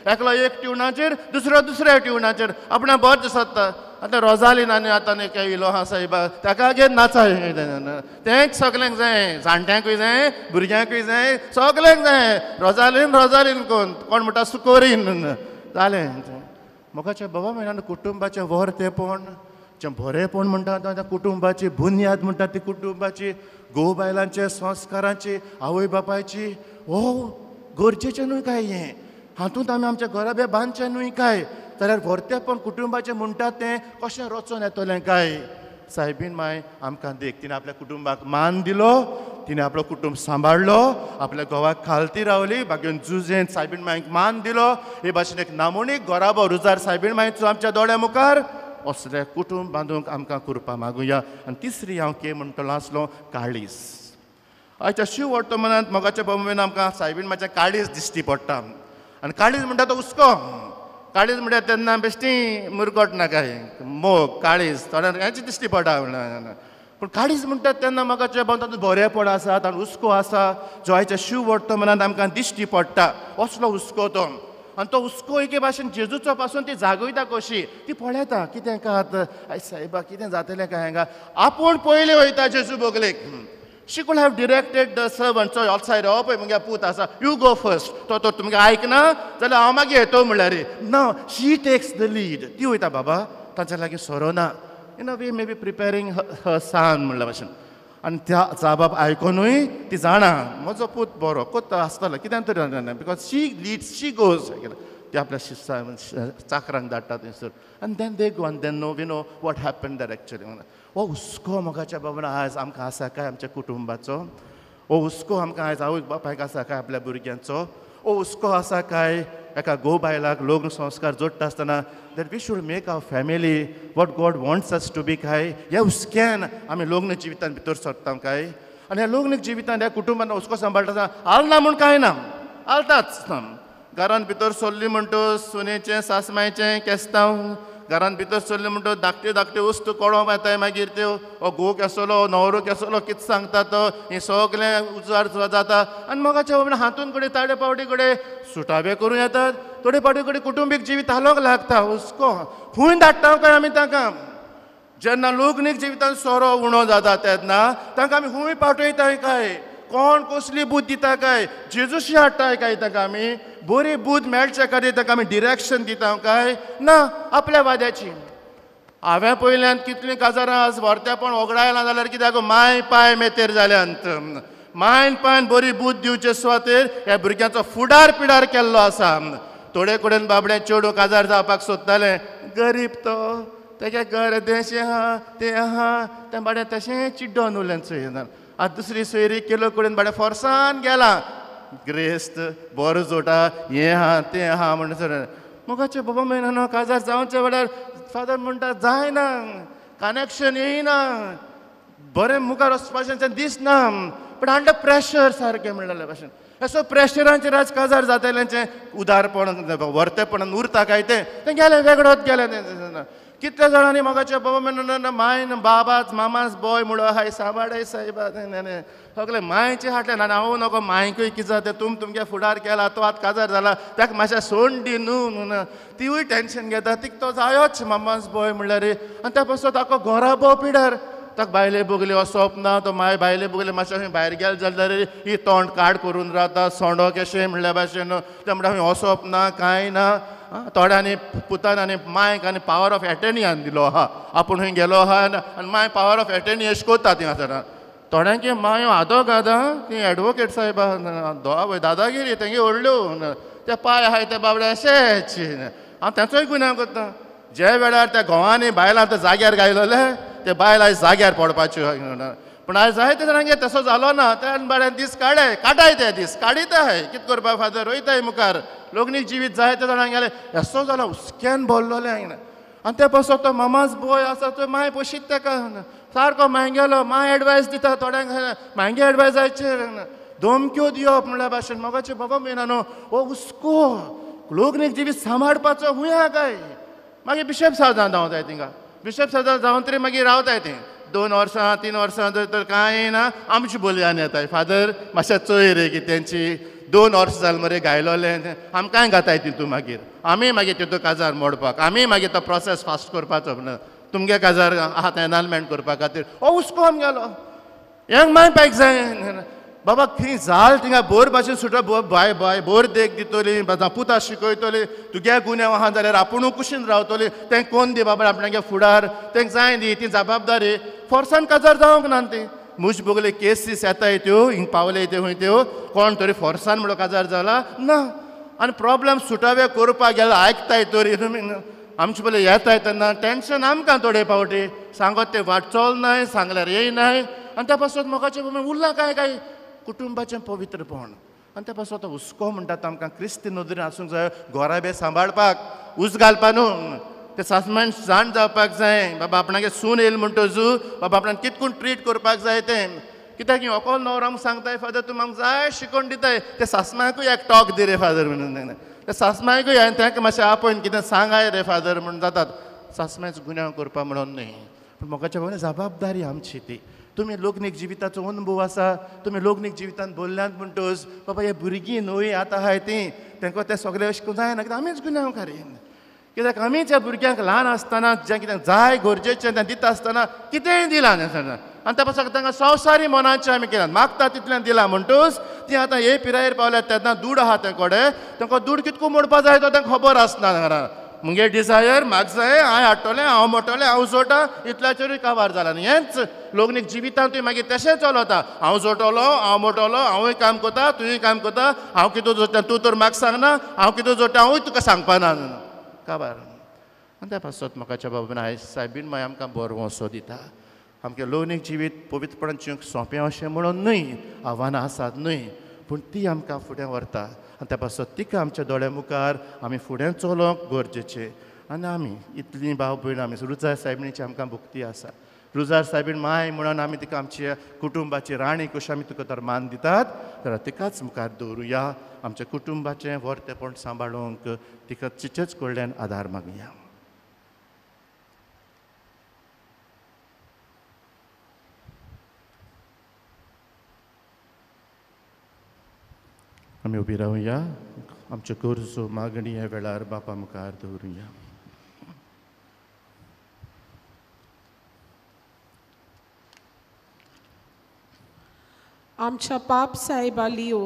S3: एकलो एक ट्युनाचेर दुसरो दुसऱ्या ट्युनाचेर आपणा बरें दिसता. आतां रोजालीन आनी आतां एक येयलो आहा सायबा ताका घेवन नाचा, तेंच सगल्यांक जाय, जाणट्यांकूय जाय, भुरग्यांकूय जाय, सगल्यांक जाय. रोजालीन रोजालीन कोण कोण म्हणटा सुकोरीन जालें. मोगाच्या बाबा भयणांनो कुटुंबाचें व्हरतेपण जें बरेंपण म्हणटा त्या कुटुंबाची बुन्याद म्हणटा ती कुटुंबाची, घोव बायलांचे संस्कारांची, आवय बापायची. हो गरजेचें न्हय काय हें, हातूंत आमी आमच्या घराबे बांदचें न्हय काय, जाल्यार व्हरतेपण कुटुंबाचें म्हणटा तें कशें रचून येतलें काय. सायबीन माय आमकां देख, तिणें आपल्या कुटुंबाक मान दिलो, तिणें आपलो कुटुंब सांबाळ्ळो, आपल्या घोवाक खालती रावली, बागेन जुजेन सायबीन मायक मान दिलो. हे भाशेन एक नामोनीक घराबो रुजार सायबीन मायचो आमच्या दोळ्या मुखार. असलें कुटुंब बांदूंक आमकां कृपा मागुया. आनी तिसरी हांव के म्हणटलो आसलो, काळीज. आयच्या शिव वर्तमानांत मोगाच्या बाबा आमकां सायबीन मायचें काळीज दिश्टी पडटा. आनी काळीज म्हणटा तो हुस्को, काळीज म्हणल्यार तेन्ना बेश्टी मुरगट ना काय मोग काळीज थोड्या हेंच दिश्टी पडटा. पूण काळीज म्हणटात तेन्ना म्हाका जे तातूंत बरेपण आसा, तातूंत हुस्को आसा, जो आयच्या शिव वर्तमानांत आमकां दिश्टी पडटा असलो हुस्को तो. आनी तो हुस्को एके भाशेन जेजूचो पासून ती जागयता कशी, ती पळयता कितें कात आयज सायबा कितें जातलें काय हांगा. आपूण पयलीं वयता जेजू बगलेक. She could have directed the servant, चोय outside हो पळय मुगे पूत आसा, you go first, तो तर तुमगे आयकना जाल्यार हांव मागीर येतो म्हणल्यार ना, शी टेक्स the lead. ती वयता बाबा तांच्या लागीं सोरोना, in a way may be preparing her son म्हणल्या भाशेन. आनी त्या जाबाब आयकोनूय ती जाणा म्हजो पूत बरो कोत्ता आसतलो कित्यान तरी, because she leads, she goes. ती आपल्या शिस्ता चाकरांक धाडटा थंयसर आनी then they go आनी then no we know what happen there actually. हो हुस्को मोगाच्या बाबान आयज आमकां आसा काय आमच्या कुटुंबाचो? हो हुस्को आमकां आयज आवय बापायक आसा काय आपल्या भुरग्यांचो? हो हुस्को आसा काय एका घोव बायलाक लग्न संस्कार जोडटा आसतना that we should make our family what God wants us to be काय? ह्या हुस्क्यान आमी लग्न जिवितान भितर सरता काय? आनी ह्या लग्न जिवितान ह्या कुटुंबान हुस्को सांबाळटा आसतना हालना म्हूण कांय ना, हालताच. घरान भितर सरली म्हणटच सुनेचें सासमायचें केस्तांव, घरान भितर सरले म्हणटो धाकट्यो धाकट्यो वस्तू कोणोंक येताय मागीर त्यो हो घोव केसलो न्हवरो केसलो कितें सांगता तो हें सगळें उजार जाता आनी मोगाच्या बाबा हातून कडेन ताडे पावटी कडेन सुटावे करूं येतात थोडे पावटी कडेन कुटुंबीक जिवीत हालोवंक लागता हुस्को खूंय धाडटा काय आमी तांकां जेन्ना लग्नीक जिवितान सोरो उणो जाता तेन्ना तांकां आमी खूंय पाठयताय काय कोण कसली बूद दिता काय जेजूशी हाडटाय काय तांकां आमी बरी बूद मेळचे खातीर तांकां आमी डिरेक्शन दिता काय ना आपल्या वाद्याची हांवें पयल्यान कितलीं काजारां आज व्हरतेपण ओगडायलां जाल्यार कित्याक माय पांय मेतेर जाल्यांत मायन पांयन बरी बूद दिवचे सुवातेर ह्या भुरग्यांचो फुडार पिडार केल्लो आसा थोडे कडेन बाबडे चेडूं काजार जावपाक सोदतालें गरीब तो तेगे घर देशें आहा तें आहा तें बाबडें तशें चिड्डोन उरलें चोय आतां दुसरी सोयरी केलो कडेन बाबडे फोर्सान गेला ग्रेस्त बरो जोटा हें आहा तें आहा म्हणून सर मोगाचे बाबा म्हयनो काजार जावचें वेळार फादर म्हणटा जायना कनेक्शन येयना बरें मुखार वचपाचें दिसना पण अंडर प्रेशर सारकें म्हणलेले भाशेन असो प्रेशरांचेर आज काजार जातल्यांचें उदारपण व्हरतेपणान उरता काय तें तें गेलें वेगळोच गेलें तें कितल्या जाणांनी मोगाचे बाबा म्हणून मायन बाबाच मामाच बॉय म्हणून हाय साबाडय सायबा सगळे मायचे हाडले ना हांव नको मायकूय कितें जाता तुम तुमगे फुडार केला तो आतां काजार जाला ताका मातशें सोड दी न्हू म्हणून तिवूय टेंशन घेता तिका तो जायोच मामाच बॉय म्हणल्यार आनी त्या पासून ताका घोराबो पिडार ताका बायले बगले वचप ना तो माय बायले बगले मातशें भायर गेले जाल्यार ही तोंड काड करून रावता सोंडो केशें म्हणल्या भाशेन तें म्हणटा खंय वचप ना कांय ना थोड्यांनी पुतान आनी मायक आनी पावर ऑफ एटर्नी आनी दिलो आहा आपूण खंय गेलो आहा आनी my power of attorney अशें कोत्ता ती आसतना थोड्यांकी मायो आदोगाद ती एडवोकेट साहेबा वय दादागिरी तेंगे व्हडल्यो ते पांय आहाय ते बाबडे अशेच हांव तेंचोय गुन्यांव करता जे वेळार त्या घोवांनी बायलां त्या जाग्यार घायलोले ते बायल आयज जाग्यार पडपाच्यो पूण आयज जायते जाणांगे तसो जालो ना त्या बाड्यान दीस काडे काडाय ते दीस काडीत आहाय कितें करपा फादर वयताय मुखार लग्नीक जिवीत जायते जाणांक गेले असो जालो हुस्क्यान भरलोलें हांगा आनी ते पासत तो मामाच बॉय आसा तो माय पोशीत ताका सारको माय गेलो my advice दिता थोड्यांक मागे एडवायजाचेर धमक्यो दिवप म्हणल्या भाशेन मोगाचे बाबा म्हयना न्हू हो हुस्को लग्नीक जिवीत सांबाळपाचो खूंय आहा काय मागीर बिशप सावदान धांवताय थिंगा बिशप सावदान जावन तरी मागीर रावताय थंय 2 वर्सां 3 वर्सां तर कांय ना आमची बोलयान येताय फादर मातशें चोय रे की तेंची 2 वर्सां जालें मरे गायलोलें आमकांय घाताय तितू मागीर आमी मागीर तितू काजार मोडपाक आमी मागीर तो प्रोसेस फास्ट करपाचो तुमगे काजार आहा तें एनॉलमेंट करपा खातीर हो हुस्को आमगेलो हेंक माय पायक जाय बाबा खंय जाल थिंगा बोर भाशेन सुटो बाय बाय बोर देख दितली पुता शिकयतली तुगे गुन्यांव आहा जाल्यार आपुणूय कुशीन रावतली तें कोण दी बाबा आपणागे फुडार तेंक जाय दी ती जबाबदारी फोर्सान काजार जावंक ना ती मुज बगले केसीस येताय त्यो हिंग पावले त्यो खंय त्यो कोण तरी फोर्सान म्हणून काजार जाला ना आनी प्रोब्लम सुटावे करपाक गेल्यार आयकताय तरी तुमी आमचे पयले येताय तेन्ना टेंशन आमकां थोडे फावटी सांगत ते वाट चलनाय सांगल्यार येयनाय आनी त्या पासत मोगाचें उरलां काय काय कुटुंबाचें पवित्रपण आनी त्या पासत हुस्को म्हणटात आमकां क्रिस्ती नदरेन आसूंक जाय घोराबे सांबाळपाक उस घालपा न्हू ते सासमान जाण जावपाक जाय बाबा आपणागे सून येयल म्हणटजू बाबा आपणाक कितकून ट्रीट करपाक जाय तें कित्याक ओकोल न्हवरो आमकां सांगताय फादर तूं म्हाका जाय शिकोवन दिताय ते सासमाकूय एक टॉक दी रे फादर म्हणून ते सासमायकूय हांवें तांकां मातशें आपोवन कितें सांगाय रे फादर म्हणून जातात सासमायचो गुन्यांव करपा म्हणून न्हय पूण मोगाच्या भावान जबाबदारी आमची ती तुमी लग्नीक जिविताचो अनुभव आसा तुमी लग्नीक जिवितान बोल्ल्यांत म्हणटच बाबा हे भुरगीं न्हय आतां आहाय तीं तांकां तें सगळें अशें करूंक जायना कित्याक आमीच गुन्यांवकारी कित्याक आमीच ह्या भुरग्यांक ल्हान आसतना जें कितें जाय गरजेचें तें दिता आसतना कितेंय दिलां आनी त्या पासून तांकां संवसारी मनाचें आमी केलां मागता तितल्यान दिलां म्हणटच तीं आतां हे पिरायेर पावल्यात तेन्ना दूड आहा ते कडेन तांकां दूड कितको मोडपा जाय तो तांकां खबर आसना घरान मुगे डिजायर म्हाका जाय हांवें हाडटलें हांव मोडटलें हांव जोडटा इतल्याचेरूय काबार जाला न्ही हेंच लग्नीक जिवितांत तुवें मागीर तशें चलता हांव जोडटलो हांव मोडटलो हांवूय काम करता तुवेंय काम करता हांव कितें जोडटा तूं तर म्हाका सांगना हांव कितें जोडटा हांवूय तुका सांगपाना काबार आनी त्या पासत म्हाकाच्या बाबा आयज सायबीन माय आमकां बरो वसो दिता आमचें लग्नीक जिवीत पवित्रपणान जिवंक सोंपें अशें म्हणून न्हय आव्हानां आसात न्हय पूण ती आमकां फुडें व्हरता आनी त्या पासत तिका आमच्या दोळ्या मुखार आमी फुडें चलोवंक गरजेचें आनी आमी इतलीं भाव भयण आमी रुजार सायबिणीची आमकां भक्ती आसा रुजार सायबीण माय म्हणून आमी तिका आमच्या कुटुंबाची राणी कशी आमी तुका तर मान दितात तर तिकाच मुखार दवरुया आमच्या कुटुंबाचें व्हरतेपण सांबाळूंक तिका तिचेच कडल्यान आदार मागया. आमी उबी रावया, आमच्यो गरजो मागणी ह्या वेळार बापा मुखार दवरुया.
S8: आमच्या पाप साहेबा लिओ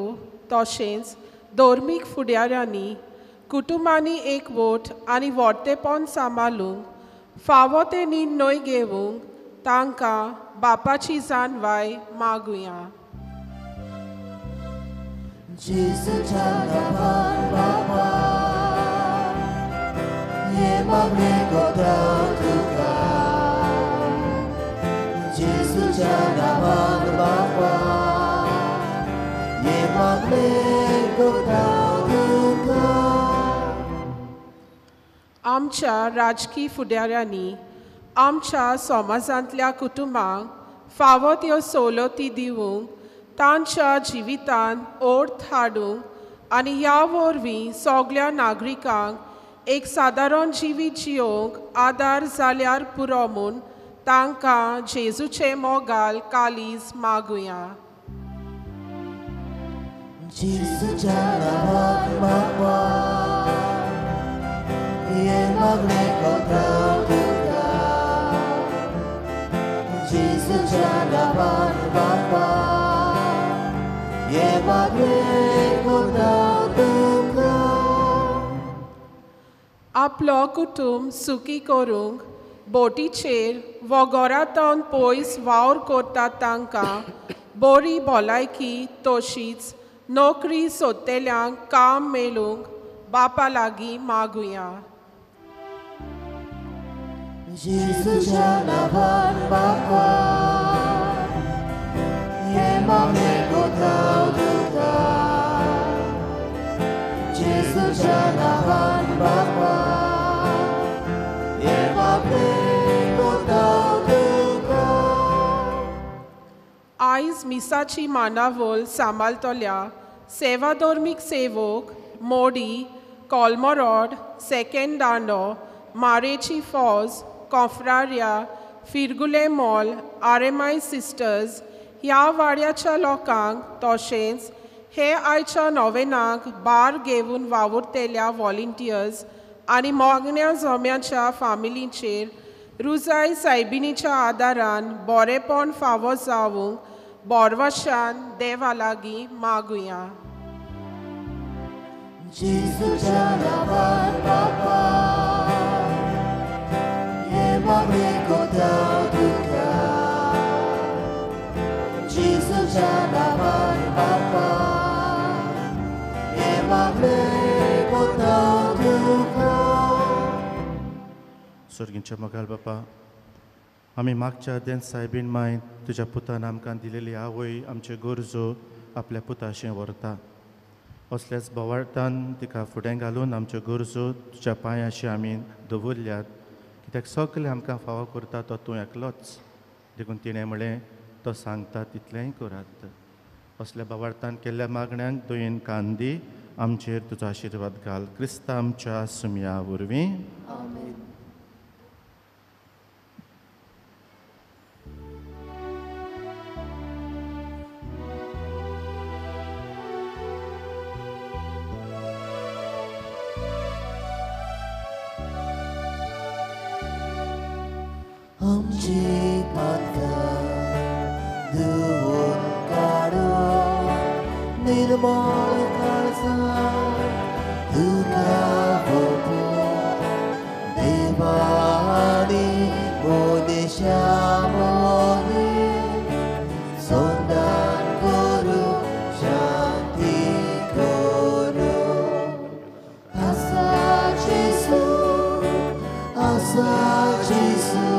S8: तशेंच धर्मीक फुडाऱ्यांनी कुटुंबांनी एकवट आनी व्हडतेपण सांबाळूंक फावो ते निर्णय घेवंक तांकां बापाची जाणवाय मागुया.
S1: जेजूच्या नांवान बापा हे मागणें करता तुका, जेजूच्या नांवान बापा हे मागणें करता तुका.
S8: आमच्या राजकी फुडाऱ्यांनी आमच्या समाजांतल्या कुटुंबांक फावो त्यो सवलती दिवंक तांच्या जिवितांत अर्थ हाडूंक आनी ह्या वरवीं सगल्या नागरिकांक एक सादारण जिवीत जियोवंक आदार जाल्यार पुरो म्हूण तांकां जेजूचें मोगाल कालीज मागुया.
S1: जेजूच्या नांवान बापा हे मागणें करता तुका, जेजूच्या नांवान बापा हे मागणें करता तुका.
S8: आपलो कुटुंब सुखी करूंक बोटीचेर वा घरांतल्यान पयस वावर करतात तांकां बरी भलायकी तशीच नोकरी सोदतल्यांक काम मेळूंक बापा लागीं मागुया.
S1: जेजूच्या नांवान बापा हे मागणें करता तुका, जेजूच्या नांवान बापा हे मागणें करता तुका.
S8: आयज मिसाची मांडावळ सांबाळटल्या सेवाधर्मीक सेवक मोडी, कोलमोरॉड, सेकंड दांडो, मारेची फौज, कॉफ्रारिया, फिरगुले मॉल, RMI sisters ह्या वाड्याच्या लोकांक तशेंच हे आयच्या नोवेनाक बार घेवन वावुरतल्या व्हॉलिंटियर्स आनी मागण्या जम्याच्या फामिलींचेर रुजाय सायबिणीच्या आदारान बरेपण फावो जावंक बोरवाशान देवा लागीं मागुया.
S1: जेजूच्या नांवान बापा हे मागणें करता तुका, जेजूच्या नांवान बापा हे मागणें करता तुका.
S3: सर्गींच्या मोगाळ बापा, आमी मागच्या देन सायबीन माय तुज्या पुतान आमकां दिलेली आवय आमच्यो गरजो आपल्या पुताशें व्हरता. असल्याच बोवाळतान तिका फुडें घालून आमच्यो गरजो तुज्या पांयाशी आमी दवरल्यात, कित्याक सगळें आमकां फावो करता तो तूं एकलोच. देखून तिणें म्हळें तो सांगता तितलेंय करात. असल्या बोवाळतान केल्ल्या मागण्यांक दयेन कान दी, आमचेर तुजो आशिर्वाद घाल. क्रिस्ता आमच्या सुमया वरवीं.
S1: आमची पातकां धुवन काडून निर्मळ काळजान तुका ओंपून देवा आनी मनीशा मदीं संधान करूं, शांती करूं. आसा जेजू, आसा जेजू,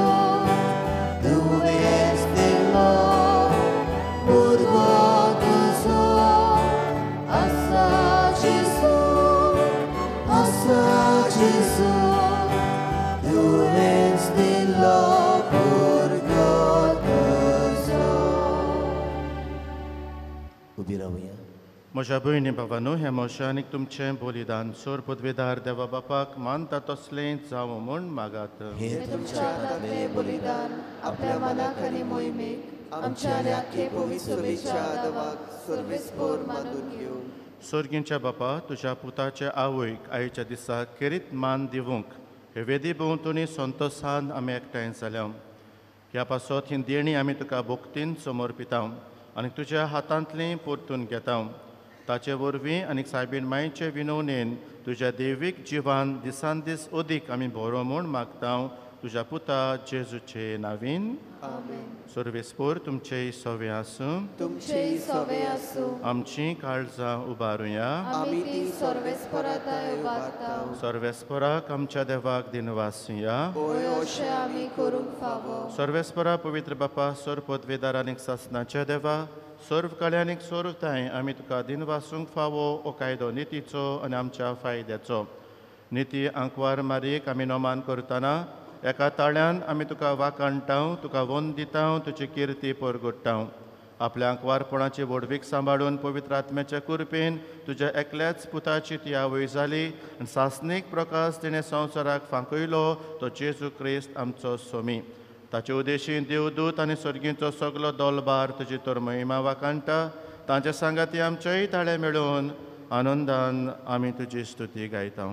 S3: म्हज्या भयणी भावानू, हें म्हज्या आनी तुमचें बलिदान सोर पदवेदार देवा बापाक मानता तसलें जावं म्हूण मागात.
S7: हे तुमच्या हातांतलें बलिदान आपल्या मनाक आनी मोहिमेक आमच्या आनी आख्खे पवित्र सभेच्या आदावाक सर्वेस्पोर मानून घेवं.
S3: सोर्गींच्या बापा, तुज्या पुताच्या आवयक आयच्या दिसा खेरीत मान दिवंक हे वेदी भोंवतणी संतोसान आमी एकठांय जाल्या. ह्या पासत ही देणी आमी तुका भोक्तीन समर्पिता आनी तुज्या हातांतली परतून घेता. ताचे वरवीं आनी सायबीण मायचे विनवणेन तुज्या देवीक जिवान दिसान दीस अदीक आमी बरो म्हूण मागता, तुज्या पुता जेजूचे नावीन. सर्वेस्पोर तुमचेय सवे आसूं.
S5: तुमचेय सवे आसूं.
S3: आमची काळजां उबारुया.
S5: आमी ती सर्वेस्पोराक उबारता.
S3: सर्वेस्पोराक आमच्या देवाक दिनवासुया.
S5: होय, अशें आमी करूंक फावो.
S3: सर्वेस्पोरा पवित्र बापा, सर्व पदवेदार आनीक सासनाच्या देवा, सर्व कल्याणीक सर्वताय आमी तुका दिनवासूंक फावो ओ कायदो नितीचो आनी आमच्या फायद्याचो. निती आंकवार मारीक आमी नोमान करतना एका ताळ्यान आमी तुका वाखाणटाव, तुका वंद दिताव, तुजी किर्ती परगट्टाव. आपल्या आंकवारपणाची व्हडवीक सांबाळून पवित्र आत्म्याच्या कृपेन तुज्या एकल्याच पुताची ती आवय जाली आनी सासणीक प्रकाश तिणें संवसाराक फांकयलो, तो जेजू क्रिस्त आमचो सोमी. ताचे उदेशी देवदूत आनी सर्गींचो सगलो दोलबार तुजी तर महिमा वाखाणटा. तांचे सांगाती आमचेय ताळे मेळून आनंदान आमी तुजी स्तुती गायता.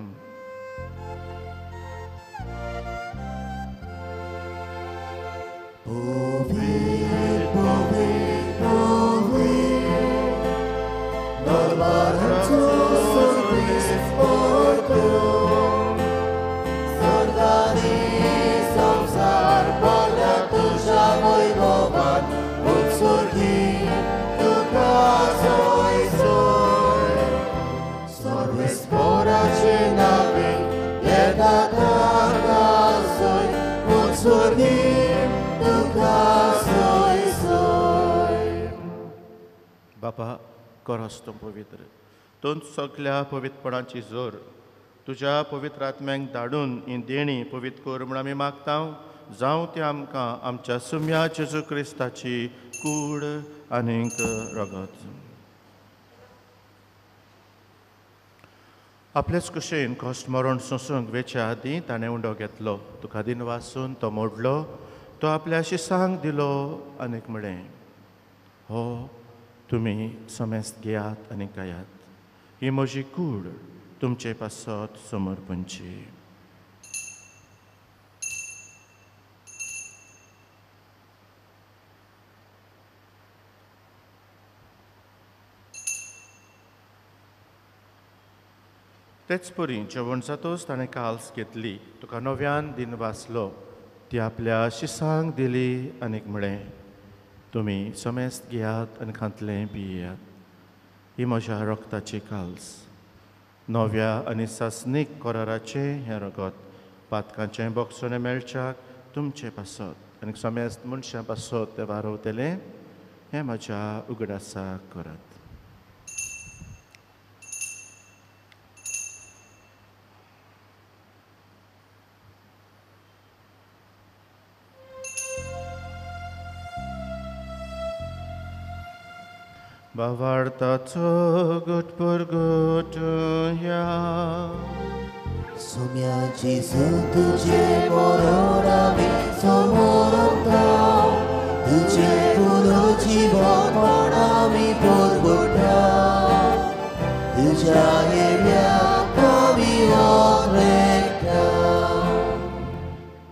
S3: बापा, करस तूं पवित्र, तूं सगल्या पवित्रपणाची जोर तुज्या पवित्र आत्म्यांक धाडून ही देणी पवित्र कर म्हूण आमी मागता. जावं ती आमकां आमच्या सुम्या जेजू क्रिस्ताची कूड आनीक रगत. आपलेच कुशेन कश्ट मरण सोंसूंक वेच्या आदीं ताणें उंडो घेतलो, तुका दिनवासून तो मोडलो, तो आपल्या शिसांक दिलो आनीक म्हळें, हो तुमी समेस्त घेयात आनी खायात, ही म्हजी कूड तुमचे पासत समर्पणची. तेच परी जेवण जातोच ताणें काल्स घेतली, तुका नव्यान दिनवासलो, ती आपल्या शिसांक दिली आनीक म्हळें, तुमी समेस्त घेयात आनी खातलें पियेयात, ही म्हज्या रगताची काल्स, नव्या आनी सासणीक कराराचें हें रगत पातकांचें बोगसणें मेळच्याक तुमचे पासत आनी समेस्त मनशां पासत तें वारवतलें, हें म्हज्या उगडासाक करात. भावार्थाचो गुटपूर गुटया
S1: सुम्या जेजू तुझे मरण आमी समोरता, तुझे पुनर्जीवनपण आमी परगट्टा, तुझ्या येव्याक आमी ओंकता.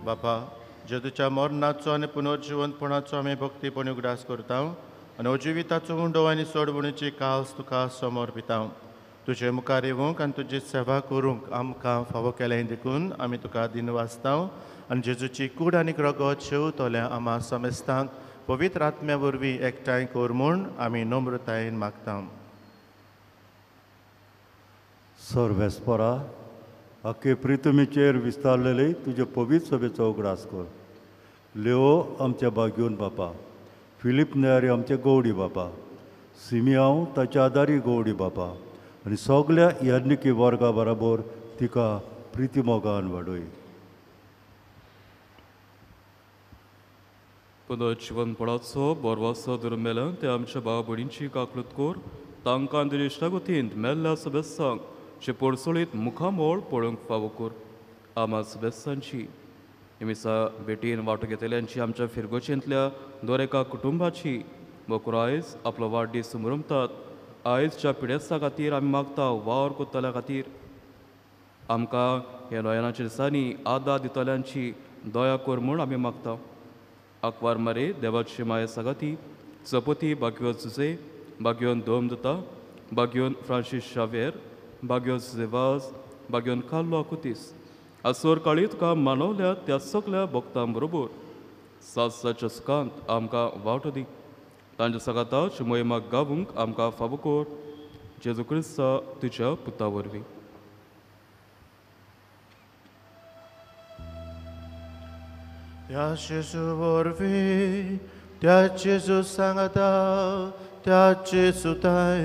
S3: बापा, जेजूच्या मरणाचो आनी पुनर्जीवनपणाचो आमी भक्तीपणी उगडास करता आनी अजिविताचो उंडो आनी सोडवणीची काल्स तुका समर्पिता. तुजे मुखार येवंक आनी तुजी सेवा करूंक आमकां फावो केलें देखून आमी तुका दिनवासता आनी जेजूची कूड आनी रगत शेवतल्या आमा समेस्तांक पवित्र आत्म्या वरवीं एकठांय कर म्हूण आमी नम्रतायेन मागता.
S9: सर्वेस्परा, आखे प्रितमीचेर विस्तारलेले तुजे पवित्र सभेचो उगडास कर. लेओ आमच्या बागयोन बापा, फिलीप नेरी आमचे गौडी बापा, सिमियांव ताच्या आदारी गौडी बापा आनी सगल्या याज्ञिकी वर्गा बराबर तिका प्रिती मोगान वाडय.
S2: पुनर्जीवनपणाचो बोरवासो धरून मेला ते आमच्या भाव भयणींची काकळूत कर, तांकां तुजे इश्टागतींत मेल्ल्या सदस्यांक जे पोरसोळीत मुखामोळ पळोवंक फावो कर. आमा सदस्यांची मिसा भेटीन वांटो घेतल्यांची आमच्या फिरगोचेंतल्या दर एका कुटुंबाची मोकरायज आपलो वाडदीस समरमतात आयजच्या पिडेस्ता खातीर आमी मागता वावर करतल्या खातीर आमकां ह्या नोयनाच्या दिसांनी आदार दितल्यांची दया कर म्हूण आमी मागता. आंकवार मारे देवाची माये सागाती चपती बागयो जुजे बागयोन दोम दिता बागयोन फ्रांसीस शावेर बागयो जेवाज बागयोन कार्लो आकुतीस आसोर काळी तुका मानवल्या त्या सगल्या भक्तां बरोबर सासाच्या सुखांत आमकां वावटो दी. तांच्या सगाताच मोहिमा गावूंक आमकां फावो कर जेजू क्रिस्ता तुज्या पुता वरवीं.
S3: त्या जेजू वरवीं त्या जेजू सांगता त्या जेजूताय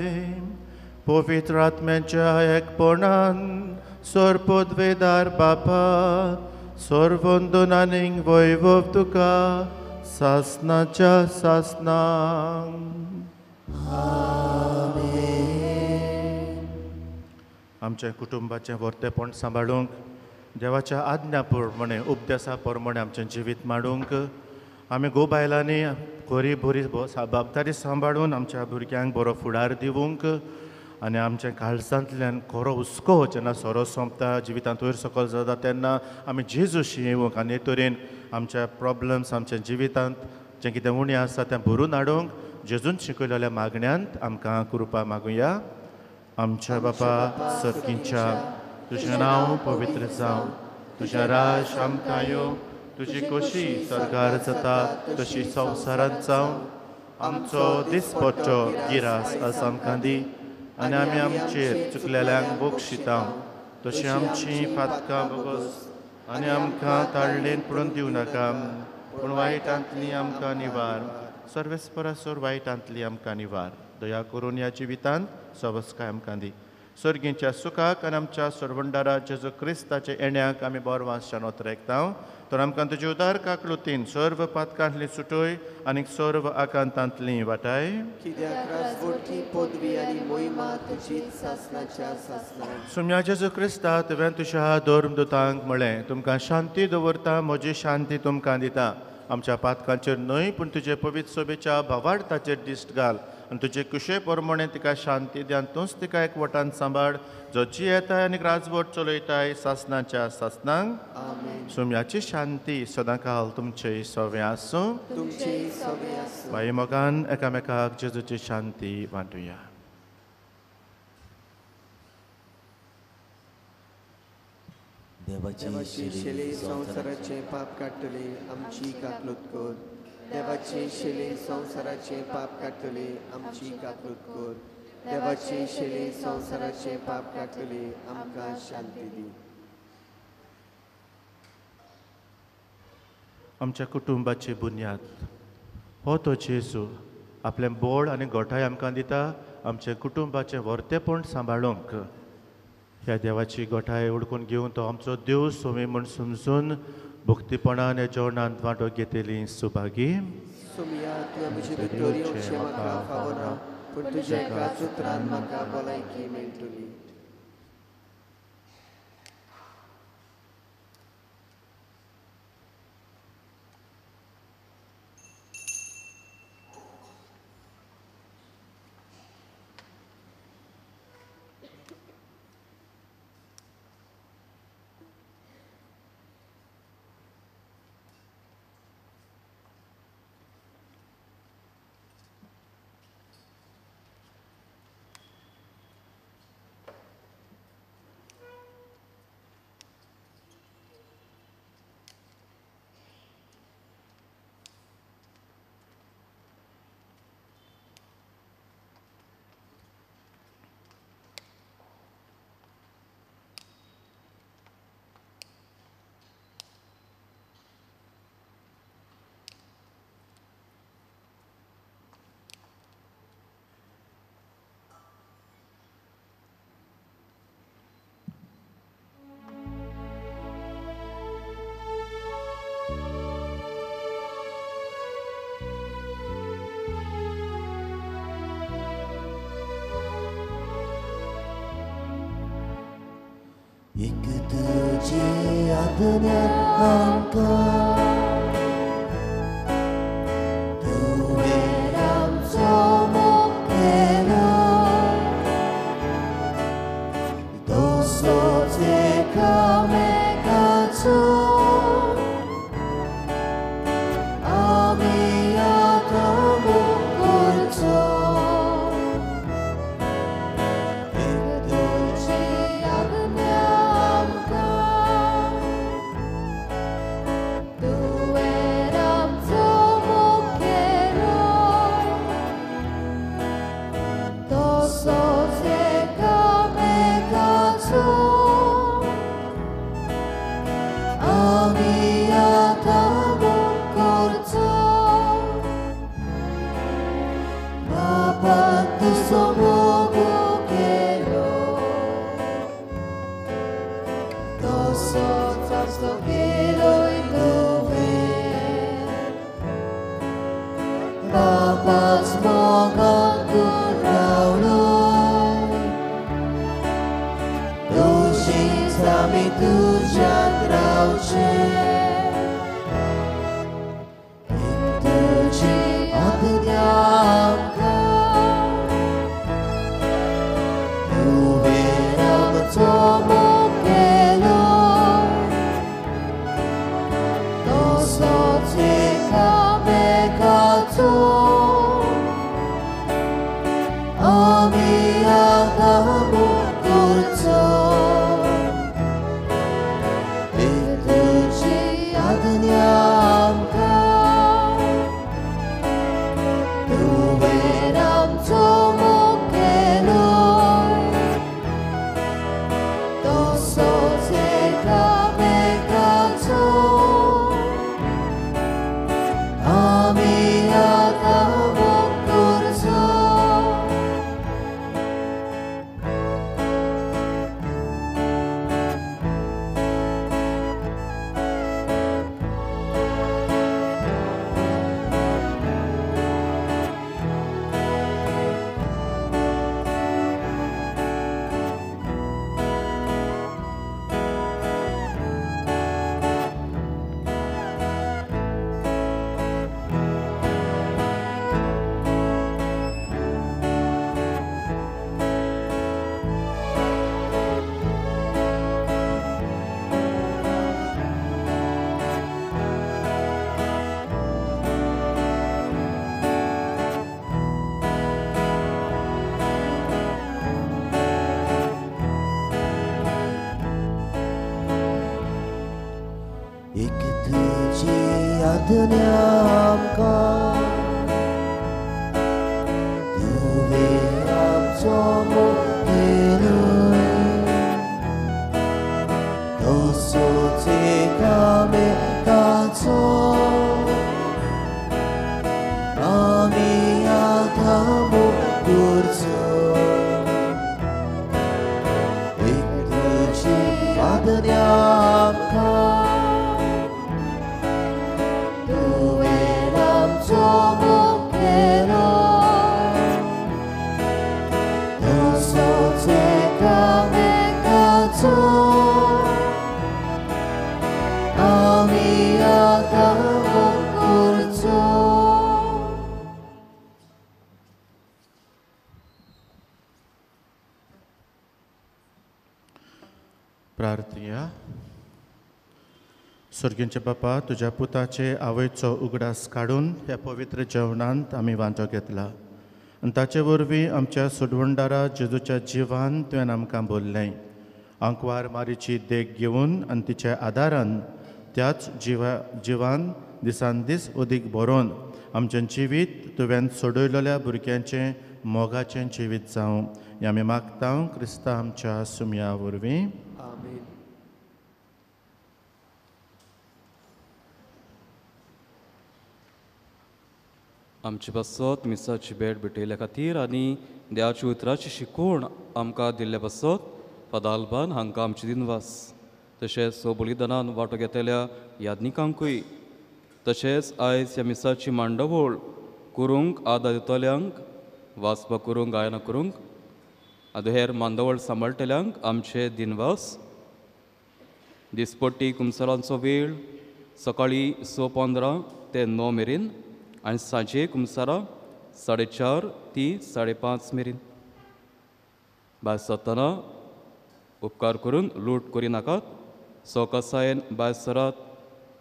S3: पवित्र आत्म्याच्या एकपणान सर्वपदवेदार बापा सर्वंदन आनीक वैभव तुका सासनाच्या सासनां. आमच्या कुटुंबाचें व्हरतेपण सांबाळूंक देवाच्या आज्ञा प्रमाणे उपदेसा प्रमाणे आमचें जिवीत मांडूंक आमी गो बायलांनी खरी बरी जबाबदारी सांबाळून आमच्या भुरग्यांक बरो फुडार दिवंक आनी आमच्या काळजांतल्यान खरो हुस्को जेन्ना सोरो सोंपता जिवितांत वयर सकयल जाता तेन्ना आमी जेजूशी येवंक आनी हे तरेन आमच्या प्रॉब्लम्स आमच्या जिवितांत जें कितें उणें आसा तें भरून हाडूंक जेजून शिकयलेल्या मागण्यांत आमकां कृपा मागुया. आमच्या बापा सर्गींच्या तुजें नांव पवित्र जावं, तुजें राज आमकां येवं, तुजी खोशी सरकार जाता तशी संवसारांत जावं. आमचो दिसपट्टो गिरास आज आमकां दी आनी आमी आमचेर चुकलेल्यांक बक्षिता तशी आमची पातकां बोगस आनी आमकां ताळलेन पडून दिवं नाका पूण वायटांतली आमकां निवार. सर्वेस्परासोर वायटांतली आमकां निवार. दया करून ह्या जिवितांत सवस्काय आमकां दी. सर्गींच्या सुखाक आनी आमच्या सरवंडारा जेजू क्रिस्ताच्या येण्याक आमी बरवांशान ओतरेकता तर आमकां तुजी उदार काकलुतीन सर्व पातकांतली सुटय आनी सर्व आकांतांतली वाटाय. सुम्या जेजू क्रिस्ता तुवें तुज्या धर्मदूतांक म्हळें तुमकां शांती दवरता म्हजी शांती तुमकां दिता. आमच्या पातकांचेर न्हय पूण तुजे पवित्र सोबेच्या भावार्थाचेर दिश्ट घाल आनी तुजे कुशे प्रमाणे तिका शांती दी आनी तूंच तिका एक वटान सांबाळ जो जियेताय आनी राजवट चलयताय सासनाच्या सासनांक. सुम्याची शांती सदांकाल तुमचे सवे आसूं. बाई मोगान एकामेकाक जेजूची शांती वांटुया.
S7: देवाची शेली संवसाराचें पाप काडटली आमची काकलूत कर. देवाची शेली संवसाराचें पाप काडटली आमची काकलूत कर. देवाची शेली संवसाराचें पाप काडटली आमकां शांती दी.
S3: आमच्या कुटुंबाची बुन्याद हो तो जेजू आपलें बोळ आनी गोठाय आमकां दिता आमचें कुटुंबाचें व्हरतेपण सांबाळूंक. ह्या देवाची गोठाय उडकून घेवन तो आमचो देव सोमी म्हूण समजून भक्तीपणान ह्या जेवणांत वांटो घेतली सुभागी.
S7: सोमिया तुवें म्हजे भितर येवचें म्हाका फावना पूण तुज्या एकाच उतरान म्हाका भलायकी मेळटली.
S1: एक तुजी आज्ञा आमकां तुवें आमचो मुखेलो एकामेकाचो आमी आतां मोग करचो. एक तुजी आज्ञा आमकां, तुवें आमचो मोग केलो, तसोच एकामेकाचो आमी आतां मोग करचो. एक तुजी आज्ञा आमकां, तुवें आमचो मोग केलो, तसोच एकामेकाचो आमी आतां मोग करचो. एक तुजी आज्ञा आमकां, तुवें आमचो मोग केलो, तसोच एकामेकाचो आमी आतां मोग करचो.
S3: प्रार्थया. स्वर्गींचे बापा, तुज्या पुताचे आवयचो उगडास काडून ह्या पवित्र जेवणांत आमी वांटो घेतला आनी ताचे वरवीं आमच्या सोडवणदारा जेजूच्या जिवान तुवें आमकां बोल्लें. आंकवार मारीची देख घेवन आनी तिच्या आदारान त्याच जिवान दिसान दीस अदीक बरोवन आमचें जिवीत तुवें सोडयलेल्या भुरग्यांचें मोगाचें जिवीत जावं हें आमी मागता क्रिस्ता आमच्या सुमया वरवीं.
S7: आमेन.
S2: आमचे पासत मिसाची भेट भेटयल्या खातीर आनी देवाच्या उतराची शिकवण आमकां दिल्ल्या पासत फादर आल्बान हांकां आमचे दिनवास. तशेंच सो बलिदानान वांटो घेतल्या याज्ञिकांकूय, तशेंच आयज ह्या मिसाची मांडावळ करूंक आदार दितल्यांक, वाचपाक करूंक, गायनां करूंक आनी हेर मांडावळ सांबाळटल्यांक आमचे दिनवास. दिसपट्टी कुमसारांचो वेळ सकाळीं 6:15 ते 9 मेरेन आनी सांजे कुमसारां 4:30 ती 5:30 मेरेन. भायर सरतना उपकार करून लूट करिनाकात, सवकासायेन भायर सरात.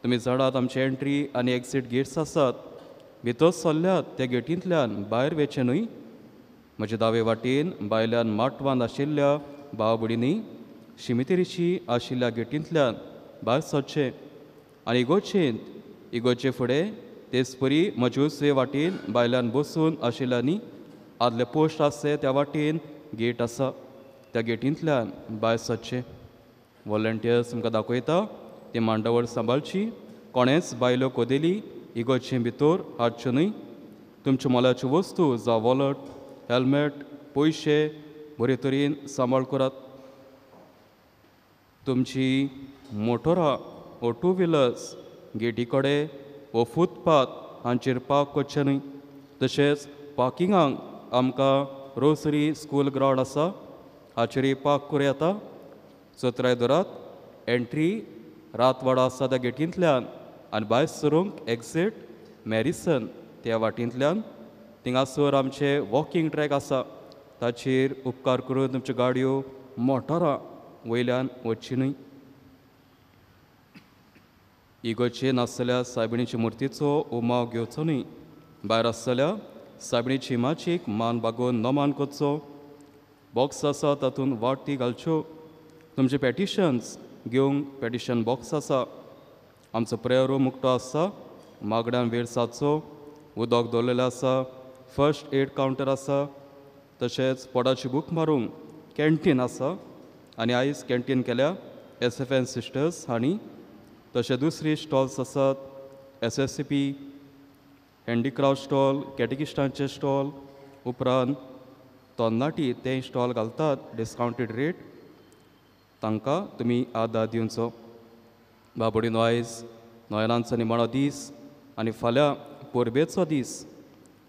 S2: तुमी जाणात आमचे एंट्री आनी एक्झीट गेट्स आसात. भितर सरल्यात त्या गेटींतल्यान भायर वचचें न्हय. म्हजे दावे वाटेन भायल्यान माटवान आशिल्ल्या भाव भयणींनी शिमितेरीची आशिल्ल्या गेटींतल्यान भायर सरचें आनी इगोर्जेंत इगोर्जे फुडें तेच परी म्हजे उजवे वाटेन भायल्यान बसून आशिल्ल्यांनी आदले पोस्ट आसले त्या वाटेन गेट आसा त्या गेटींतल्यान भायर सरचें. वॉलंटियर्स तुमकां दाखयता ती मांडावळ सांबाळची. कोणेंच बायलो कोदेली इगोर्जे भितर हाडच्यो न्हय. तुमच्यो मोलाच्यो वस्तू जावं वॉलट, हेल्मेट, पयशे बरे तरेन सांबाळ करात. तुमची मोटरां वो टू व्हिलर्स गेटी कडेन वो फुटपाथ हांचेर पार्क करचें न्हय. तशेंच पार्किंगाक आमकां रोसरी स्कूल ग्रावंड आसा हाचेरय पार्क करूं येता. चत्राय दरात एंट्री रातवाडो आसा त्या गेटींतल्यान आनी भायर सरूंक एक्झीट मॅरिसन त्या वाटेंतल्यान. थिंगासर आमचे वॉकिंग ट्रॅक आसा ताचेर उपकार करून तुमच्यो गाडयो मोटरां वयल्यान वचची न्हय. इगोचे नासतल्या सायबिणीचे मुर्तीचो उमाव घेवचो न्ही. भायर आसतल्या सायबिणीची माचीक मान बागोवन नमान करचो. बॉक्स आसा तातूंत वाटी घालच्यो. तुमचे पेटिशन्स घेवंक पेटिशन बॉक्स आसा. आमचो प्रेयर रूम उक्तो आसा. मागण्यान वेळ सादचो. उदक दवरलेलें आसा. फर्स्ट एड कावंटर आसा. तशेंच पोटाची भूक मारूंक कॅन्टीन आसा आनी आयज कॅन्टीन केल्या SFN sisters हांणी. तशें दुसरी स्टॉल्स आसात. SSCP handicraft stall, कॅटेकिस्टांचे स्टॉल, उपरांत तोन्नाटी ते स्टॉल घालतात डिस्कावंटेड रेट. तांकां तुमी आदार दिवचो. बाबडीनो आयज नोयनांचो निमाणो दीस आनी फाल्यां परबेचो दीस.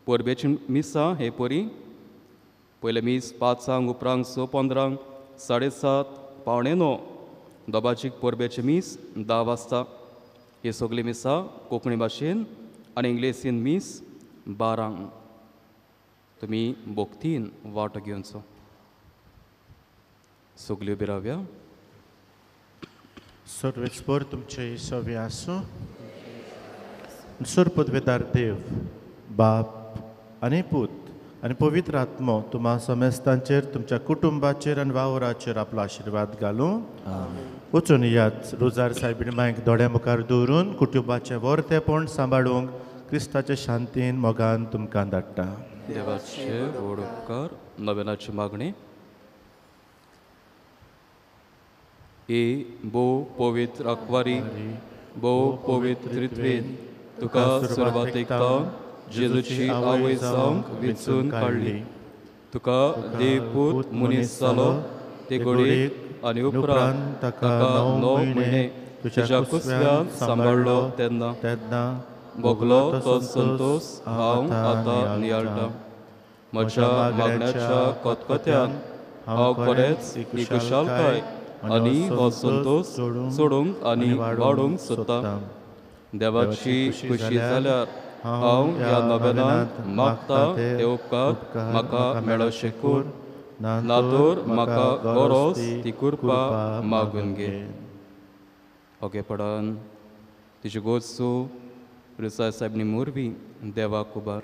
S2: परबेची मिसां हे परी पयलें मीस 5, उपरांत 6:15, 7:30, 8:45, दोबाजीक परबेचें मीस 10 वाजता. ही सगळीं मिसां कोंकणी भाशेन आनी इंग्लिशीन मीस 12. तुमी भोक्तीन वांटो घेवचो. सगल्यो बिराव्या.
S3: सर्वेस्पर तुमचे सवे आसूं. सर पदवेदार देव बाप आनी पूत आनी पवित्र आत्मो तुमा समेस्तांचेर, तुमच्या कुटुंबाचेर आनी वावराचेर आपलो आशिर्वाद घालूं. वचून यात रोजार सायबीण मायक दोळ्या मुखार दवरून कुटुंबाचें वर्तेपण सांबाळूंक क्रिस्ताचे शांतीन मोगान तुमकां धाडटा.
S2: देवाचे व्हड उपकार. नवेनाची मागणी. ए भोव पवित्र आंकवारी, भोव पवित्र त्रित्वेन तुका सुरवातेक तावन जेजूची आवय जावंक विचून काडली. तुका देवपूत मनीस जालो ते घडयेक आनी उपरांत ताका 9 म्हयने तुज्या कुसव्यान सांबाळ्ळो तेन्ना भोगलो तो संतोश हांव आतां नियाळटा. म्हज्या मागण्याच्या कतकत्यान हांव खरेंच ही खुशालकाय आनी हो संतोश सोडूंक आनी वाडोवंक सोदता. देवाची खुशी जाल्यार हांव ह्या नवेनांत मागता ते उपकार म्हाका मेळोशें कर, ना तर म्हाका गरज ती कृपा मागून घे. ओके पडान तिची गोस्तू रुसाय साहेबनी मोरवी देवाक उबार.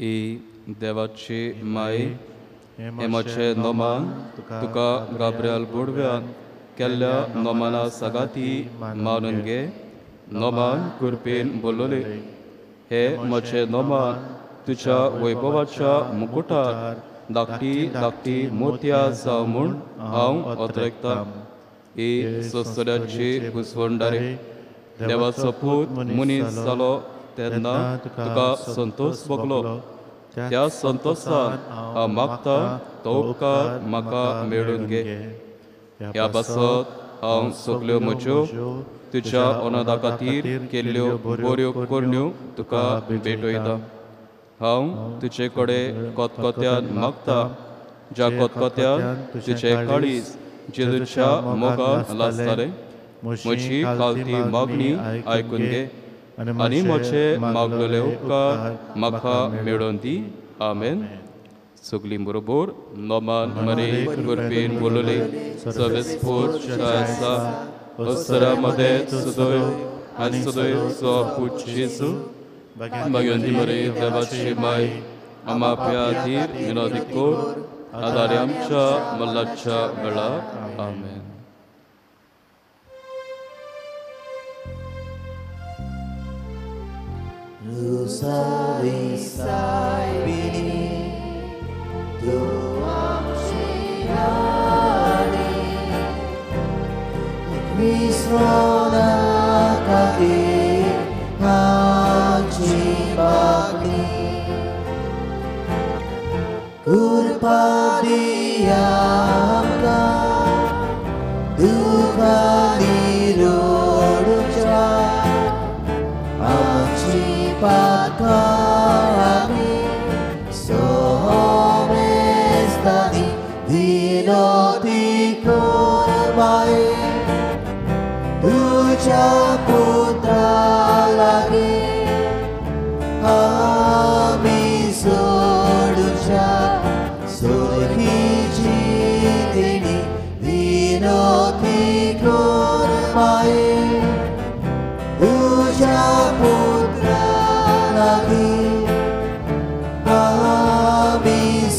S2: ए देवाची माय, हे म्हजें नमान तुका गाब्रियल बोडव्यान केल्ल्या नमाना सगाती मानून घे. नमान कृपेन बोलले. हे म्हजें नमान तुज्या वैभवाच्या मुकुटार धाकटी धाकटी मोतयां जावं म्हूण हांव अत्रेकतां. ए सोसऱ्याची घुसवंडारे, देवाचो पूत मनीस जालो तेन्ना तुका संतोष भोगलो. त्या संतोषान हांव मागता तो उपकार म्हाका मेळून घे. ह्या पासत हांव सगल्यो म्हज्यो तुज्या अनादा खातीर केल्ल्यो बऱ्यो करण्यो तुका भेटयता. हांव तुजे कडेन कतकत्यान मागता, ज्या कतकत्यान तुजें काळीज जेजूच्या मोगान लासतालें, म्हजी कालती मागणी आयकून घे आनी म्हजे मागलेले उपकार म्हाका मेळोवन दी. आमेन. सगलीं बरोबर नमान मरे कृपेन बोलले सवेस्फोर आसा अवसरा मदें सदय आनी सदय पूत जेजू भगवंती मरे देवाची माय आमा खातीर विनोदी कर आदारे आमच्या मल्लाच्या वेळार. आमेन.
S1: Rusari saibini tu amshirani Krishnona kati hanchi bhakti Kurpadiyamka dukha niroducha Amchi Pakami sohomestani dinoti kormai tuja putra lagi ami soduja surhi. तेणी विनोती कर माये तुज्या पुत्रा लागीं आमी